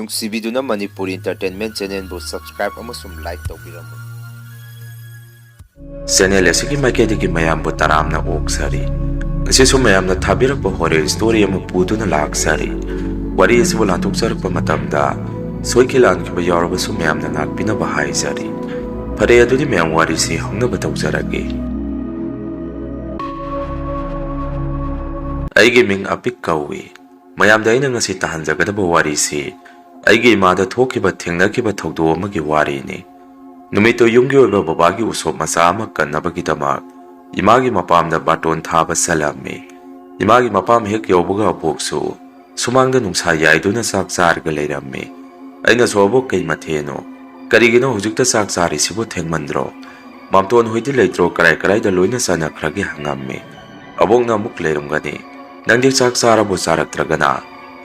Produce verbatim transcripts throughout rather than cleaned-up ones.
ꯅꯨꯡꯁꯤꯕꯤꯗꯨꯅ Manipuri Entertainment Channelꯕꯨ subscribe ꯑꯃꯁꯨꯡ like ꯇꯧꯕꯤꯔꯝꯃꯨ꯫ Channel ꯑꯁꯤꯒꯤ ꯃꯥꯏꯀꯩꯗꯒꯤ ꯃꯌꯥꯝꯕꯨ ꯇꯔꯥꯝꯅ ꯑꯣꯛꯆꯔꯤ꯫ ꯉꯁꯤꯁꯨ ꯃꯌꯥꯝꯅ ꯊꯥꯕꯤꯔꯛꯄ horror story ꯑꯃ ꯄꯨꯗꯨꯅ ꯂꯥꯛꯆꯔꯤ꯫ ꯋꯥꯔꯤ ꯑꯁꯤꯕꯨ ꯂꯥꯟꯊꯣꯛꯆꯔꯛꯄ ꯃꯇꯝꯗ ꯁꯣꯏꯈꯤ ꯂꯥꯟꯈꯤꯕ ꯌꯥꯎꯔꯕꯁꯨ ꯃꯌꯥꯝꯅ ꯉꯥꯛꯄꯤꯅꯕ ꯍꯥꯏꯖꯔꯤ꯫ ꯐꯔꯦ, ꯑꯗꯨꯗꯤ ꯃꯌꯥꯝ ꯋꯥꯔꯤꯁꯤ ꯍꯧꯅꯕ ꯇꯧꯖꯔꯒꯦ꯫ ꯑꯩꯒꯤ ꯃꯤꯡ ꯑꯄꯤꯛ ꯀꯧꯏ꯫ ꯃꯌꯥꯝꯗ ꯑꯩꯅ ꯉꯁꯤ ꯇꯥꯍꯟꯖꯒꯗꯕ ꯋꯥꯔꯤꯁꯤ ꯑꯩꯒꯤ ꯏꯃꯥꯗ ꯊꯣꯛꯈꯤꯕ, ꯊꯦꯡꯅꯈꯤꯕ ꯊꯧꯗꯣꯛ ꯑꯃꯒꯤ ꯋꯥꯔꯤꯅꯤ꯫ ꯅꯨꯃꯤꯠꯇꯨ ꯌꯨꯝꯒꯤ ꯑꯣꯏꯕ ꯕꯕꯥꯒꯤ ꯎꯁꯣꯞ ꯃꯆꯥ ꯑꯃ ꯀꯠꯅꯕꯒꯤꯗꯃꯛ ꯏꯃꯥꯒꯤ ꯃꯄꯥꯝꯗ ꯕꯥꯔꯇꯣꯟ ꯊꯥꯕ ꯆꯠꯂꯝꯃꯤ꯫ ꯏꯃꯥꯒꯤ ꯃꯄꯥꯝ ꯍꯦꯛ ꯌꯧꯕꯒ ꯑꯕꯣꯛꯁꯨ ꯁꯨꯃꯥꯡꯗ ꯅꯨꯡꯁꯥ ꯌꯥꯏꯗꯨꯅ ꯆꯥꯛ ꯆꯥꯔꯒ ꯂꯩꯔꯝꯃꯤ꯫ ꯑꯩꯅꯁꯨ, "ꯑꯕꯣꯛ, ꯀꯩ ꯃꯊꯦꯜꯅꯣ? ꯀꯔꯤꯒꯤꯅꯣ ꯍꯧꯖꯤꯛꯇ ꯆꯥꯛ ꯆꯥꯔꯤꯁꯤꯕꯨ? ꯊꯦꯡꯃꯟꯗ꯭ꯔꯣ? ꯃꯥꯝꯇꯣꯟ ꯍꯣꯏꯗꯤ ꯂꯩꯇ꯭ꯔꯣ? ꯀꯔꯥꯏ ꯀꯔꯥꯏꯗ ꯂꯣꯏꯅ ꯆꯠꯅꯈ꯭ꯔꯒꯦ?" ꯍꯪꯉꯝꯃꯤ꯫ ꯑꯕꯣꯛꯅ ꯑꯃꯨꯛ, "ꯂꯩꯔꯝꯒꯅꯤ꯫ ꯅꯪꯗꯤ ꯆꯥꯛ ꯆꯥꯔꯕꯣ? ꯆꯥꯔꯛꯇ꯭ꯔꯒꯅ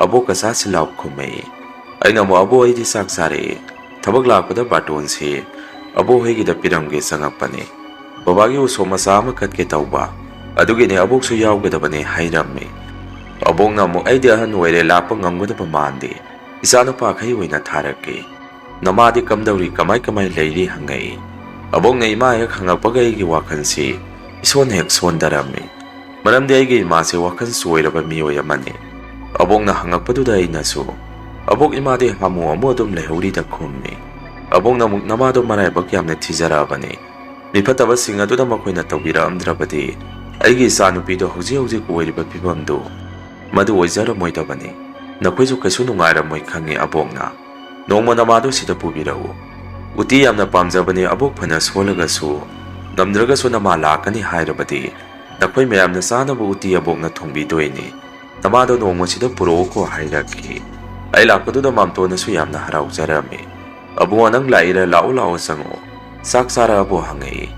ꯑꯕꯣꯛꯀ ꯆꯥꯁꯤ ꯂꯥꯎ" ꯈꯨꯝꯃꯛꯏ꯫ ꯑꯩꯅ ꯑꯃꯨꯛ, "ꯑꯕꯣꯛ, ꯑꯩꯗꯤ ꯆꯥꯛ ꯆꯥꯔꯛꯑꯦ꯫ ꯊꯕꯛ ꯂꯥꯛꯄꯗ ꯕꯥꯔꯇꯣꯟꯁꯤ ꯑꯕꯣꯛ ꯍꯣꯏꯒꯤꯗ ꯄꯤꯔꯝꯒꯦ ꯆꯪꯉꯛꯄꯅꯦ꯫ ꯕꯕꯥꯒꯤ ꯎꯁꯣꯞ ꯃꯆꯥ ꯑꯃ ꯀꯠꯀꯦ ꯇꯧꯕ, ꯑꯗꯨꯒꯤꯅꯦ, ꯑꯕꯣꯛꯁꯨ ꯌꯥꯎꯒꯗꯕꯅꯦ" ꯍꯥꯏꯔꯝꯃꯤ꯫ ꯑꯕꯣꯛꯅ ꯑꯃꯨꯛ, "ꯑꯩꯗꯤ ꯑꯍꯟ ꯑꯣꯏꯔꯦ, ꯂꯥꯛꯄ ꯉꯝꯒꯗꯕ ꯃꯥꯟꯗꯦ꯫ ꯏꯆꯥꯅꯨꯄꯥꯈꯩ ꯑꯣꯏꯅ ꯊꯥꯔꯛꯀꯦ꯫ ꯅꯃꯥꯗꯤ ꯀꯝꯗꯧꯔꯤ, ꯀꯃꯥꯏ ꯀꯃꯥꯏ ꯂꯩꯔꯤ?" ꯍꯪꯉꯛꯏ꯫ ꯑꯕꯣꯛꯅ ꯏꯃꯥ ꯍꯦꯛ ꯍꯪꯉꯛꯄꯒ ꯑꯩꯒꯤ ꯋꯥꯈꯜꯁꯤ ꯏꯁꯣꯟ ꯍꯦꯛ ꯁꯣꯟꯊꯔꯝꯃꯤ꯫ ꯃꯔꯝꯗꯤ ꯑꯩꯒꯤ ꯏꯃꯥꯁꯦ ꯋꯥꯈꯜ ꯆꯣꯏꯔꯕ ꯃꯤꯑꯣꯏ ꯑꯃꯅꯤ꯫ ꯑꯕꯣꯛꯅ ꯍꯪꯉꯛꯄꯗꯨꯗ ꯑꯩꯅꯁꯨ, "ꯑꯕꯣꯛ, ꯏꯃꯥꯗꯤ ꯍꯥꯃꯨ ꯍꯥꯃꯨ ꯑꯗꯨꯝ ꯂꯩꯍꯧꯔꯤꯗ" ꯈꯨꯝꯃꯤ꯫ ꯑꯕꯣꯛꯅ ꯑꯃꯨꯛ, "ꯅꯃꯥꯗꯣ ꯃꯔꯥꯏꯕꯛ ꯌꯥꯝꯅ ꯊꯤꯖꯔꯛꯑꯕꯅꯤ꯫ ꯃꯤꯐꯠꯇꯕꯁꯤꯡ ꯑꯗꯨꯅ ꯃꯈꯣꯏꯅ ꯇꯧꯕꯤꯔꯛꯑꯝꯗ꯭ꯔꯕꯗꯤ ꯑꯩꯒꯤ ꯏꯆꯥꯅꯨꯄꯤꯗꯣ ꯍꯧꯖꯤꯛ ꯍꯧꯖꯤꯛ ꯑꯣꯏꯔꯤꯕ ꯐꯤꯕꯝꯗꯨ ꯃꯗꯨ ꯑꯣꯏꯖꯔꯝꯃꯣꯏꯗꯕꯅꯤ꯫ ꯅꯈꯣꯏꯁꯨ ꯀꯩꯁꯨ ꯅꯨꯡꯉꯥꯏꯔꯝꯃꯣꯏ ꯈꯪꯉꯤ ꯑꯕꯣꯛꯅ꯫ ꯅꯣꯡꯃ ꯅꯃꯥꯗꯣ ꯁꯤꯗ ꯄꯨꯕꯤꯔꯛꯎ꯫ ꯎꯇꯤ ꯌꯥꯝꯅ ꯄꯥꯝꯖꯕꯅꯤ ꯑꯕꯣꯛ, ꯐꯅ ꯁꯣꯜꯂꯒꯁꯨ꯫ ꯉꯝꯗ꯭ꯔꯒꯁꯨ ꯅꯃꯥ ꯂꯥꯛꯀꯅꯤ ꯍꯥꯏꯔꯕꯗꯤ ꯅꯈꯣꯏ ꯃꯌꯥꯝꯅ ꯆꯥꯅꯕ ꯎꯇꯤ ꯑꯕꯣꯛꯅ ꯊꯣꯡꯕꯤꯗꯣꯏꯅꯤ꯫ ꯅꯃꯥꯗꯣ ꯅꯣꯡꯃ ꯁꯤꯗ ꯄꯨꯔꯛꯎꯀꯣ" ꯍꯥꯏꯔꯛꯈꯤ꯫ ꯑꯩ ꯂꯥꯛꯄꯗꯨꯗ ꯃꯥꯝꯇꯣꯟꯅꯁꯨ ꯌꯥꯝꯅ ꯍꯔꯥꯎꯖꯔꯝꯃꯤ꯫ "ꯑꯕꯨꯡꯉꯣ, ꯅꯪ ꯂꯥꯛꯏꯔꯥ? ꯂꯥꯛꯑꯣ ꯂꯥꯛꯑꯣ, ꯆꯪꯉꯛꯑꯣ꯫ ꯆꯥꯛ ꯆꯥꯔꯛꯑꯕꯣ?" ꯍꯪꯉꯛꯏ꯫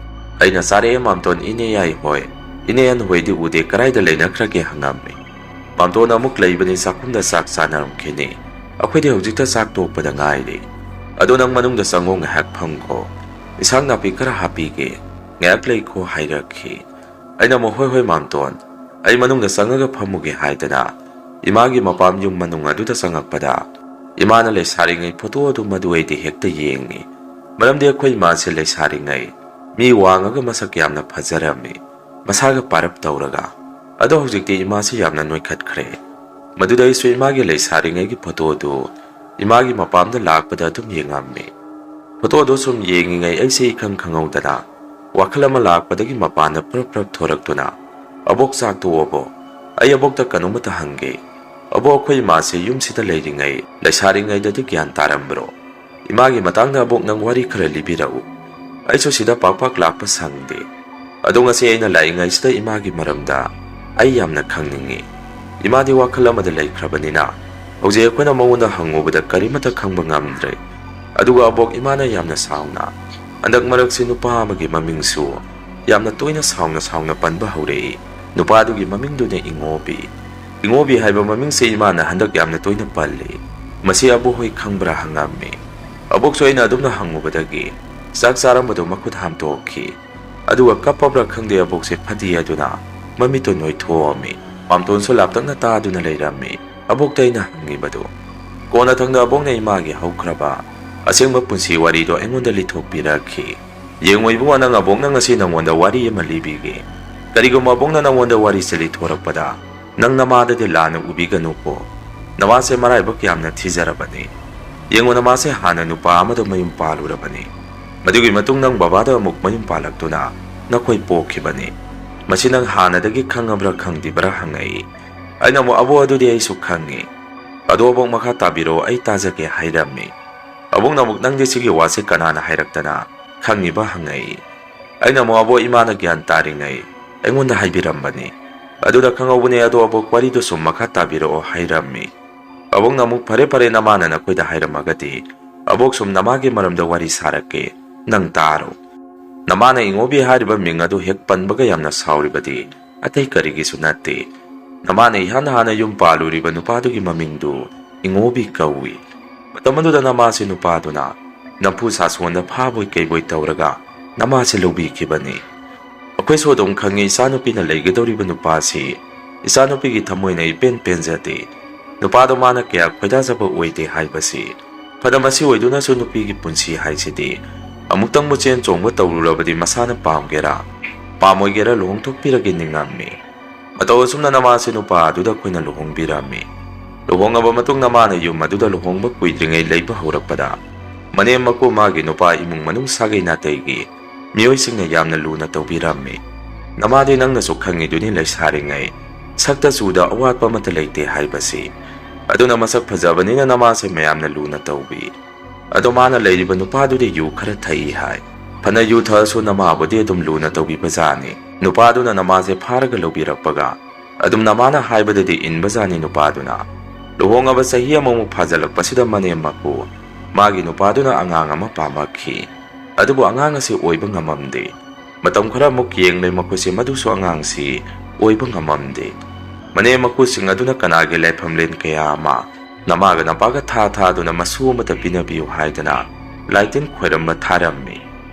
ꯑꯩꯅ, "ꯆꯥꯔꯛꯑꯦ ꯃꯥꯝꯇꯣꯟ, ꯏꯅꯦ ꯌꯥꯏ ꯍꯣꯏ꯫ ꯏꯅꯦ ꯑꯍꯟ ꯍꯣꯏꯗꯤ ꯎꯗꯦ, ꯀꯗꯥꯏꯗ ꯂꯩꯅꯈ꯭ꯔꯒꯦ?" ꯍꯪꯉꯝꯃꯤ꯫ ꯃꯥꯝꯇꯣꯟꯅ ꯑꯃꯨꯛ, "ꯂꯩꯕꯅꯤ, ꯆꯥꯛꯈꯨꯝꯗ ꯆꯥꯛ ꯆꯥꯅꯔꯝꯈꯤꯅꯤ꯫ ꯑꯩꯈꯣꯏꯗꯤ ꯍꯧꯖꯤꯛꯇ ꯆꯥꯛ ꯇꯣꯛꯄꯗ ꯉꯥꯏꯔꯤ꯫ ꯑꯗꯣ ꯅꯪ ꯃꯅꯨꯡꯗ ꯆꯪꯉꯣ, ꯉꯥꯏꯍꯥꯛ ꯐꯝꯈꯣ꯫ ꯏꯟꯁꯥꯡ ꯅꯥꯄꯤ ꯈꯔ ꯍꯥꯞꯄꯤꯒꯦ, ꯉꯥꯏꯍꯥꯛ ꯂꯩꯈꯣ" ꯍꯥꯏꯔꯛꯈꯤ꯫ ꯑꯩꯅ ꯑꯃꯨꯛ, "ꯍꯣꯏ ꯍꯣꯏ ꯃꯥꯝꯇꯣꯟ, ꯑꯩ ꯃꯅꯨꯡꯗ ꯆꯪꯉꯒ ꯐꯝꯃꯨꯒꯦ" ꯍꯥꯏꯗꯅ ꯏꯃꯥꯒꯤ ꯃꯄꯥꯝ ꯌꯨꯝ ꯃꯅꯨꯡ ꯑꯗꯨꯗ ꯆꯪꯉꯛꯄꯗ ꯏꯃꯥꯅ ꯂꯩꯁꯥꯔꯤꯉꯩ ꯐꯣꯇꯣ ꯑꯗꯨ ꯃꯗꯨ ꯑꯩꯗꯤ ꯍꯦꯛꯇ ꯌꯦꯡꯉꯤ꯫ ꯃꯔꯝꯗꯤ ꯑꯩꯈꯣꯏ ꯏꯃꯥꯁꯦ ꯂꯩꯁꯥꯔꯤꯉꯩ ꯃꯤ ꯋꯥꯡꯉꯒ ꯃꯁꯛ ꯌꯥꯝꯅ ꯐꯖꯔꯝꯃꯤ, ꯃꯁꯥꯒ ꯄꯥꯔꯞ ꯇꯧꯔꯒ꯫ ꯑꯗꯣ ꯍꯧꯖꯤꯛꯇꯤ ꯏꯃꯥꯁꯤ ꯌꯥꯝꯅ ꯅꯣꯏꯈꯠꯈ꯭ꯔꯦ꯫ ꯃꯗꯨꯗ ꯑꯩꯁꯨ ꯏꯃꯥꯒꯤ ꯂꯩꯁꯥꯔꯤꯉꯩꯒꯤ ꯐꯣꯇꯣ ꯑꯗꯨ ꯏꯃꯥꯒꯤ ꯃꯄꯥꯝꯗ ꯂꯥꯛꯄꯗ ꯑꯗꯨꯝ ꯌꯦꯡꯉꯝꯃꯤ꯫ ꯐꯣꯇꯣ ꯑꯗꯨ ꯁꯨꯝ ꯌꯦꯡꯉꯤꯉꯩ ꯑꯩꯁꯦ ꯏꯈꯪ ꯈꯪꯍꯧꯗꯅ ꯋꯥꯈꯜ ꯑꯃ ꯂꯥꯛꯄꯗꯒꯤ ꯃꯄꯥꯟꯗ ꯄ꯭ꯔꯞ ꯄ꯭ꯔꯞ ꯊꯣꯔꯛꯇꯨꯅ, "ꯑꯕꯣꯛ, ꯆꯥꯛ ꯇꯣꯛꯑꯕꯣ? ꯑꯩ ꯑꯕꯣꯛꯇ ꯀꯩꯅꯣꯝꯃꯇ ꯍꯪꯒꯦ꯫ ꯑꯕꯣꯛ, ꯑꯩꯈꯣꯏ ꯏꯃꯥꯁꯦ ꯌꯨꯝꯁꯤꯗ ꯂꯩꯔꯤꯉꯩ ꯂꯩꯁꯥꯔꯤꯉꯩꯗꯗꯤ ꯒ꯭ꯌꯥꯟ ꯇꯥꯔꯝꯕ꯭ꯔꯣ? ꯏꯃꯥꯒꯤ ꯃꯇꯥꯡꯗ ꯑꯕꯣꯛ ꯅꯪ ꯋꯥꯔꯤ ꯈꯔ ꯂꯤꯕꯤꯔꯛꯎ꯫ ꯑꯩꯁꯨ ꯁꯤꯗ ꯄꯥꯛ ꯄꯥꯛ ꯂꯥꯛꯄ ꯁꯪꯗꯦ꯫ ꯑꯗꯣ ꯉꯁꯤ ꯑꯩꯅ ꯂꯥꯛꯏꯉꯩꯁꯤꯗ ꯏꯃꯥꯒꯤ ꯃꯔꯝꯗ ꯑꯩ ꯌꯥꯝꯅ ꯈꯪꯅꯤꯡꯉꯤ꯫ ꯏꯃꯥꯗꯤ ꯋꯥꯈꯜ ꯑꯃꯗ ꯂꯩꯈ꯭ꯔꯕꯅꯤꯅ ꯍꯧꯖꯤꯛ ꯑꯩꯈꯣꯏꯅ ꯃꯉꯣꯟꯗ ꯍꯪꯉꯨꯕꯗ ꯀꯔꯤꯃꯠꯇ ꯈꯪꯕ ꯉꯝꯗ꯭ꯔꯦ꯫ ꯑꯗꯨꯒ ꯑꯕꯣꯛ, ꯏꯃꯥꯅ ꯌꯥꯝꯅ ꯁꯥꯎꯅ ꯍꯟꯗꯛ ꯃꯔꯛꯁꯤ ꯅꯨꯄꯥ ꯑꯃꯒꯤ ꯃꯃꯤꯡꯁꯨ ꯌꯥꯝꯅ ꯇꯣꯏꯅ ꯁꯥꯎꯅ ꯁꯥꯎꯅ ꯄꯟꯕ ꯍꯧꯔꯛꯏ꯫ ꯅꯨꯄꯥꯗꯨꯒꯤ ꯃꯃꯤꯡꯗꯨꯅ ꯏꯉꯣꯕꯤ꯫ ꯏꯉꯣꯕꯤ ꯍꯥꯏꯕ ꯃꯃꯤꯡꯁꯦ ꯏꯃꯥꯅ ꯍꯟꯗꯛ ꯌꯥꯝꯅ ꯇꯣꯏꯅ ꯄꯜꯂꯤ꯫ ꯃꯁꯤ ꯑꯕꯣꯛ ꯍꯣꯏ ꯈꯪꯕ꯭ꯔꯥ?" ꯍꯪꯉꯝꯃꯤ꯫ ꯑꯕꯣꯛꯁꯨ ꯑꯩꯅ ꯑꯗꯨꯝꯅ ꯍꯪꯉꯨꯕꯗꯒꯤ ꯆꯥꯛ ꯆꯥꯔꯝꯕꯗꯨ ꯃꯈꯨꯠ ꯍꯥꯝꯇꯣꯛꯈꯤ꯫ ꯑꯗꯨꯒ ꯀꯞꯄꯕ꯭ꯔꯥ ꯈꯪꯗꯦ, ꯑꯕꯣꯛꯁꯦ ꯐꯗꯤ ꯍꯥꯏꯗꯨꯅ ꯃꯃꯤꯠꯇꯨ ꯅꯣꯏꯊꯣꯛꯑꯝꯃꯤ꯫ ꯃꯥꯝꯇꯣꯟꯁꯨ ꯂꯥꯞꯇꯛꯅ ꯇꯥꯗꯨꯅ ꯂꯩꯔꯝꯃꯤ꯫ ꯑꯕꯣꯛꯇ ꯑꯩꯅ ꯍꯪꯉꯤꯕꯗꯨ꯫ ꯀꯣꯟꯅꯊꯪꯗ ꯑꯕꯣꯛꯅ ꯏꯃꯥꯒꯤ ꯍꯧꯈ꯭ꯔꯕ ꯑꯁꯦꯡꯕ ꯄꯨꯟꯁꯤ ꯋꯥꯔꯤꯗꯣ ꯑꯩꯉꯣꯟꯗ ꯂꯤꯊꯣꯛꯄꯤꯔꯛꯈꯤ꯫ "ꯌꯦꯡꯉꯣ ꯏꯕꯨꯡꯉꯣ, ꯅꯪ ꯑꯕꯣꯛꯅ ꯉꯁꯤ ꯅꯪꯉꯣꯟꯗ ꯋꯥꯔꯤ ꯑꯃ ꯂꯤꯕꯤꯒꯦ꯫ ꯀꯔꯤꯒꯨꯝꯕ ꯑꯕꯣꯛꯅ ꯅꯪꯉꯣꯟꯗ ꯋꯥꯔꯤꯁꯦ ꯂꯤꯊꯣꯔꯛꯄꯗ ꯅꯪ ꯅꯃꯥꯗꯗꯤ ꯂꯥꯟꯅ ꯎꯕꯤꯒꯅꯨꯀꯣ꯫ ꯅꯃꯥꯁꯦ ꯃꯔꯥꯏꯕꯛ ꯌꯥꯝꯅ ꯊꯤꯖꯔꯕꯅꯤ꯫ ꯌꯦꯡꯉꯣ, ꯅꯃꯥꯁꯦ ꯍꯥꯟꯅ ꯅꯨꯄꯥ ꯑꯃꯗ ꯃꯌꯨꯝ ꯄꯥꯜꯂꯨꯔꯕꯅꯤ꯫ ꯃꯗꯨꯒꯤ ꯃꯇꯨꯡ ꯅꯪ ꯕꯕꯥꯗ ꯑꯃꯨꯛ ꯃꯌꯨꯝ ꯄꯥꯜꯂꯛꯇꯨꯅ ꯅꯈꯣꯏ ꯄꯣꯛꯈꯤꯕꯅꯤ꯫ ꯃꯁꯤ ꯅꯪ ꯍꯥꯟꯅꯗꯒꯤ ꯈꯪꯉꯕ꯭ꯔꯥ ꯈꯪꯗ꯭ꯔꯤꯕ꯭ꯔꯥ?" ꯍꯪꯉꯛꯏ꯫ ꯑꯩꯅ ꯑꯃꯨꯛ, "ꯑꯕꯣꯛ, ꯑꯗꯨꯗꯤ ꯑꯩꯁꯨ ꯈꯪꯉꯤ꯫ ꯑꯗꯣ ꯑꯕꯣꯛ, ꯃꯈꯥ ꯇꯥꯕꯤꯔꯛꯑꯣ, ꯑꯩ ꯇꯥꯖꯒꯦ" ꯍꯥꯏꯔꯝꯃꯤ꯫ ꯑꯕꯣꯛꯅ ꯑꯃꯨꯛ, "ꯅꯪꯗꯤ ꯁꯤꯒꯤ ꯋꯥꯁꯦ ꯀꯅꯥꯅ ꯍꯥꯏꯔꯛꯇꯅ ꯈꯪꯉꯤꯕ?" ꯍꯪꯉꯛꯏ꯫ ꯑꯩꯅ ꯑꯃꯨꯛ, "ꯑꯕꯣꯛ, ꯏꯃꯥꯅ ꯒ꯭ꯌꯥꯟ ꯇꯥꯔꯤꯉꯩ ꯑꯩꯉꯣꯟꯗ ꯍꯥꯏꯕꯤꯔꯝꯕꯅꯤ꯫ ꯑꯗꯨꯗ ꯈꯪꯍꯧꯕꯅꯦ꯫ ꯑꯗꯣ ꯑꯕꯣꯛ, ꯋꯥꯔꯤꯗꯨ ꯁꯨꯝ ꯃꯈꯥ ꯇꯥꯕꯤꯔꯛꯑꯣ" ꯍꯥꯏꯔꯝꯃꯤ꯫ ꯑꯕꯣꯛꯅ ꯑꯃꯨꯛ, "ꯐꯔꯦ ꯐꯔꯦ, ꯅꯃꯥꯅ ꯅꯈꯣꯏꯗ ꯍꯥꯏꯔꯝꯃꯒꯗꯤ ꯑꯕꯣꯛ ꯁꯨꯝ ꯅꯃꯥꯒꯤ ꯃꯔꯝꯗ ꯋꯥꯔꯤ ꯁꯥꯔꯛꯀꯦ, ꯅꯪ ꯇꯥꯔꯣ꯫ ꯅꯃꯥꯅ ꯏꯉꯣꯕꯤ ꯍꯥꯏꯔꯤꯕ ꯃꯤꯡ ꯑꯗꯨ ꯍꯦꯛ ꯄꯟꯕꯒ ꯌꯥꯝꯅ ꯁꯥꯎꯔꯤꯕꯗꯤ ꯑꯇꯩ ꯀꯔꯤꯒꯤꯁꯨ ꯅꯠꯇꯦ꯫ ꯅꯃꯥꯅ ꯏꯍꯥꯟ ꯍꯥꯟꯅ ꯌꯨꯝ ꯄꯥꯜꯂꯨꯔꯤꯕ ꯅꯨꯄꯥꯗꯨꯒꯤ ꯃꯃꯤꯡꯗꯨ ꯏꯉꯣꯕꯤ ꯀꯧꯏ꯫ ꯃꯇꯝ ꯑꯗꯨꯗ ꯅꯃꯥꯁꯤ ꯅꯨꯄꯥꯗꯨꯅ ꯅꯝꯐꯨ ꯁꯥꯁꯣꯟꯗ ꯐꯥꯕꯣꯏ ꯀꯩꯕꯣꯏ ꯇꯧꯔꯒ ꯅꯃꯥꯁꯤ ꯂꯧꯕꯤꯈꯤꯕꯅꯤ꯫ ꯑꯩꯈꯣꯏꯁꯨ ꯑꯗꯨꯝ ꯈꯪꯉꯤ, ꯏꯆꯥꯅꯨꯄꯤꯅ ꯂꯩꯒꯗꯧꯔꯤꯕ ꯅꯨꯄꯥꯁꯤ ꯏꯆꯥꯅꯨꯄꯤꯒꯤ ꯊꯃꯣꯏꯅ ꯏꯄꯦꯟ ꯄꯦꯟꯖꯗꯦ꯫ ꯅꯨꯄꯥꯗꯣ ꯃꯥꯅ ꯀꯌꯥ ꯈꯣꯏꯗꯥꯖꯕ ꯑꯣꯏꯗꯦ ꯍꯥꯏꯕꯁꯤ꯫ ꯐꯅ ꯃꯁꯤ ꯑꯣꯏꯗꯨꯅꯁꯨ ꯅꯨꯄꯤꯒꯤ ꯄꯨꯟꯁꯤ ꯍꯥꯏꯁꯤꯗꯤ ꯑꯃꯨꯛꯇꯪꯕꯨ ꯆꯦꯟ ꯆꯣꯡꯕ ꯇꯧꯔꯨꯔꯕꯗꯤ ꯃꯁꯥꯅ ꯄꯥꯝꯒꯦꯔꯥ ꯄꯥꯝꯃꯣꯏꯒꯦꯔꯥ ꯂꯨꯍꯣꯡꯊꯣꯛꯄꯤꯔꯒꯦ ꯅꯤꯡꯉꯝꯃꯤ꯫ ꯃꯇꯧ ꯑꯁꯨꯝꯅ ꯅꯃꯥꯁꯦ ꯅꯨꯄꯥ ꯑꯗꯨꯗ ꯑꯩꯈꯣꯏꯅ ꯂꯨꯍꯣꯡꯕꯤꯔꯝꯃꯤ꯫ ꯂꯨꯍꯣꯡꯉꯕ ꯃꯇꯨꯡ ꯅꯃꯥꯅ ꯌꯨꯝ ꯑꯗꯨꯗ ꯂꯨꯍꯣꯡꯕ ꯀꯨꯏꯗ꯭ꯔꯤꯉꯩ ꯂꯩꯕ ꯍꯧꯔꯛꯄꯗ ꯃꯅꯦꯝ ꯃꯀꯨ ꯃꯥꯒꯤ ꯅꯨꯄꯥ ꯏꯃꯨꯡ ꯃꯅꯨꯡ ꯁꯥꯒꯩ ꯅꯥꯇꯩꯒꯤ ꯃꯤꯑꯣꯏꯁꯤꯡꯅ ꯌꯥꯝꯅ ꯂꯨꯅ ꯇꯧꯕꯤꯔꯝꯃꯤ꯫ ꯅꯃꯥꯗꯤ ꯅꯪꯅꯁꯨ ꯈꯪꯉꯤꯗꯨꯅꯤ ꯂꯩꯁꯥꯔꯤꯉꯩ ꯁꯛꯇ ꯆꯨꯗ ꯑꯋꯥꯠꯄ ꯑꯃꯠꯇ ꯂꯩꯇꯦ ꯍꯥꯏꯕꯁꯤ꯫ ꯑꯗꯨꯅ ꯃꯁꯛ ꯐꯖꯕꯅꯤꯅ ꯅꯃꯥꯁꯦ ꯃꯌꯥꯝꯅ ꯂꯨꯅ ꯇꯧꯕꯤ꯫ ꯑꯗꯣ ꯃꯥꯅ ꯂꯩꯔꯤꯕ ꯅꯨꯄꯥꯗꯨꯗꯤ ꯌꯨ ꯈꯔ ꯊꯛꯏ ꯍꯥꯏ꯫ ꯐꯅ ꯌꯨ ꯊꯛꯑꯁꯨ ꯅꯃꯥꯕꯨꯗꯤ ꯑꯗꯨꯝ ꯂꯨꯅ ꯇꯧꯕꯤꯕꯖꯥꯠꯅꯤ꯫ ꯅꯨꯄꯥꯗꯨꯅ ꯅꯃꯥꯁꯦ ꯐꯥꯔꯒ ꯂꯧꯕꯤꯔꯛꯄꯒ ꯑꯗꯨꯝ ꯅꯃꯥꯅ ꯍꯥꯏꯕꯗꯗꯤ ꯏꯟꯕꯖꯥꯠꯅꯤ ꯅꯨꯄꯥꯗꯨꯅ꯫ ꯂꯨꯍꯣꯡꯉꯕ ꯆꯍꯤ ꯑꯃꯃꯨꯛ ꯐꯥꯖꯤꯜꯂꯛꯄꯁꯤꯗ ꯃꯅꯦꯝ ꯃꯀꯨ ꯃꯥꯒꯤ ꯅꯨꯄꯥꯗꯨꯅ ꯑꯉꯥꯡ ꯑꯃ ꯄꯥꯝꯃꯛꯈꯤ꯫ ꯑꯗꯨꯕꯨ ꯑꯉꯥꯡ ꯑꯁꯤ ꯑꯣꯏꯕ ꯉꯝꯃꯝꯗꯦ꯫ ꯃꯇꯝ ꯈꯔ ꯑꯃꯨꯛ ꯌꯦꯡꯂꯦ ꯃꯈꯣꯏꯁꯦ ꯃꯗꯨꯁꯨ ꯑꯉꯥꯡꯁꯤ ꯑꯣꯏꯕ ꯉꯝꯃꯝꯗꯦ꯫ ꯃꯅꯦꯝ ꯃꯀꯨꯁꯤꯡ ꯑꯗꯨꯅ ꯀꯅꯥꯒꯤ ꯂꯥꯏꯐꯝꯂꯦꯟ ꯀꯌꯥ ꯑꯃ ꯅꯃꯥꯒ ꯅꯄꯥꯒ ꯊꯥ ꯊꯥꯗꯨꯅ ꯃꯁꯨ ꯑꯃꯇ ꯄꯤꯅꯕꯤꯌꯨ ꯍꯥꯏꯗꯅ ꯂꯥꯏꯇꯤꯟ ꯈꯣꯏꯔꯝꯕ ꯊꯥꯔꯝꯃꯤ꯫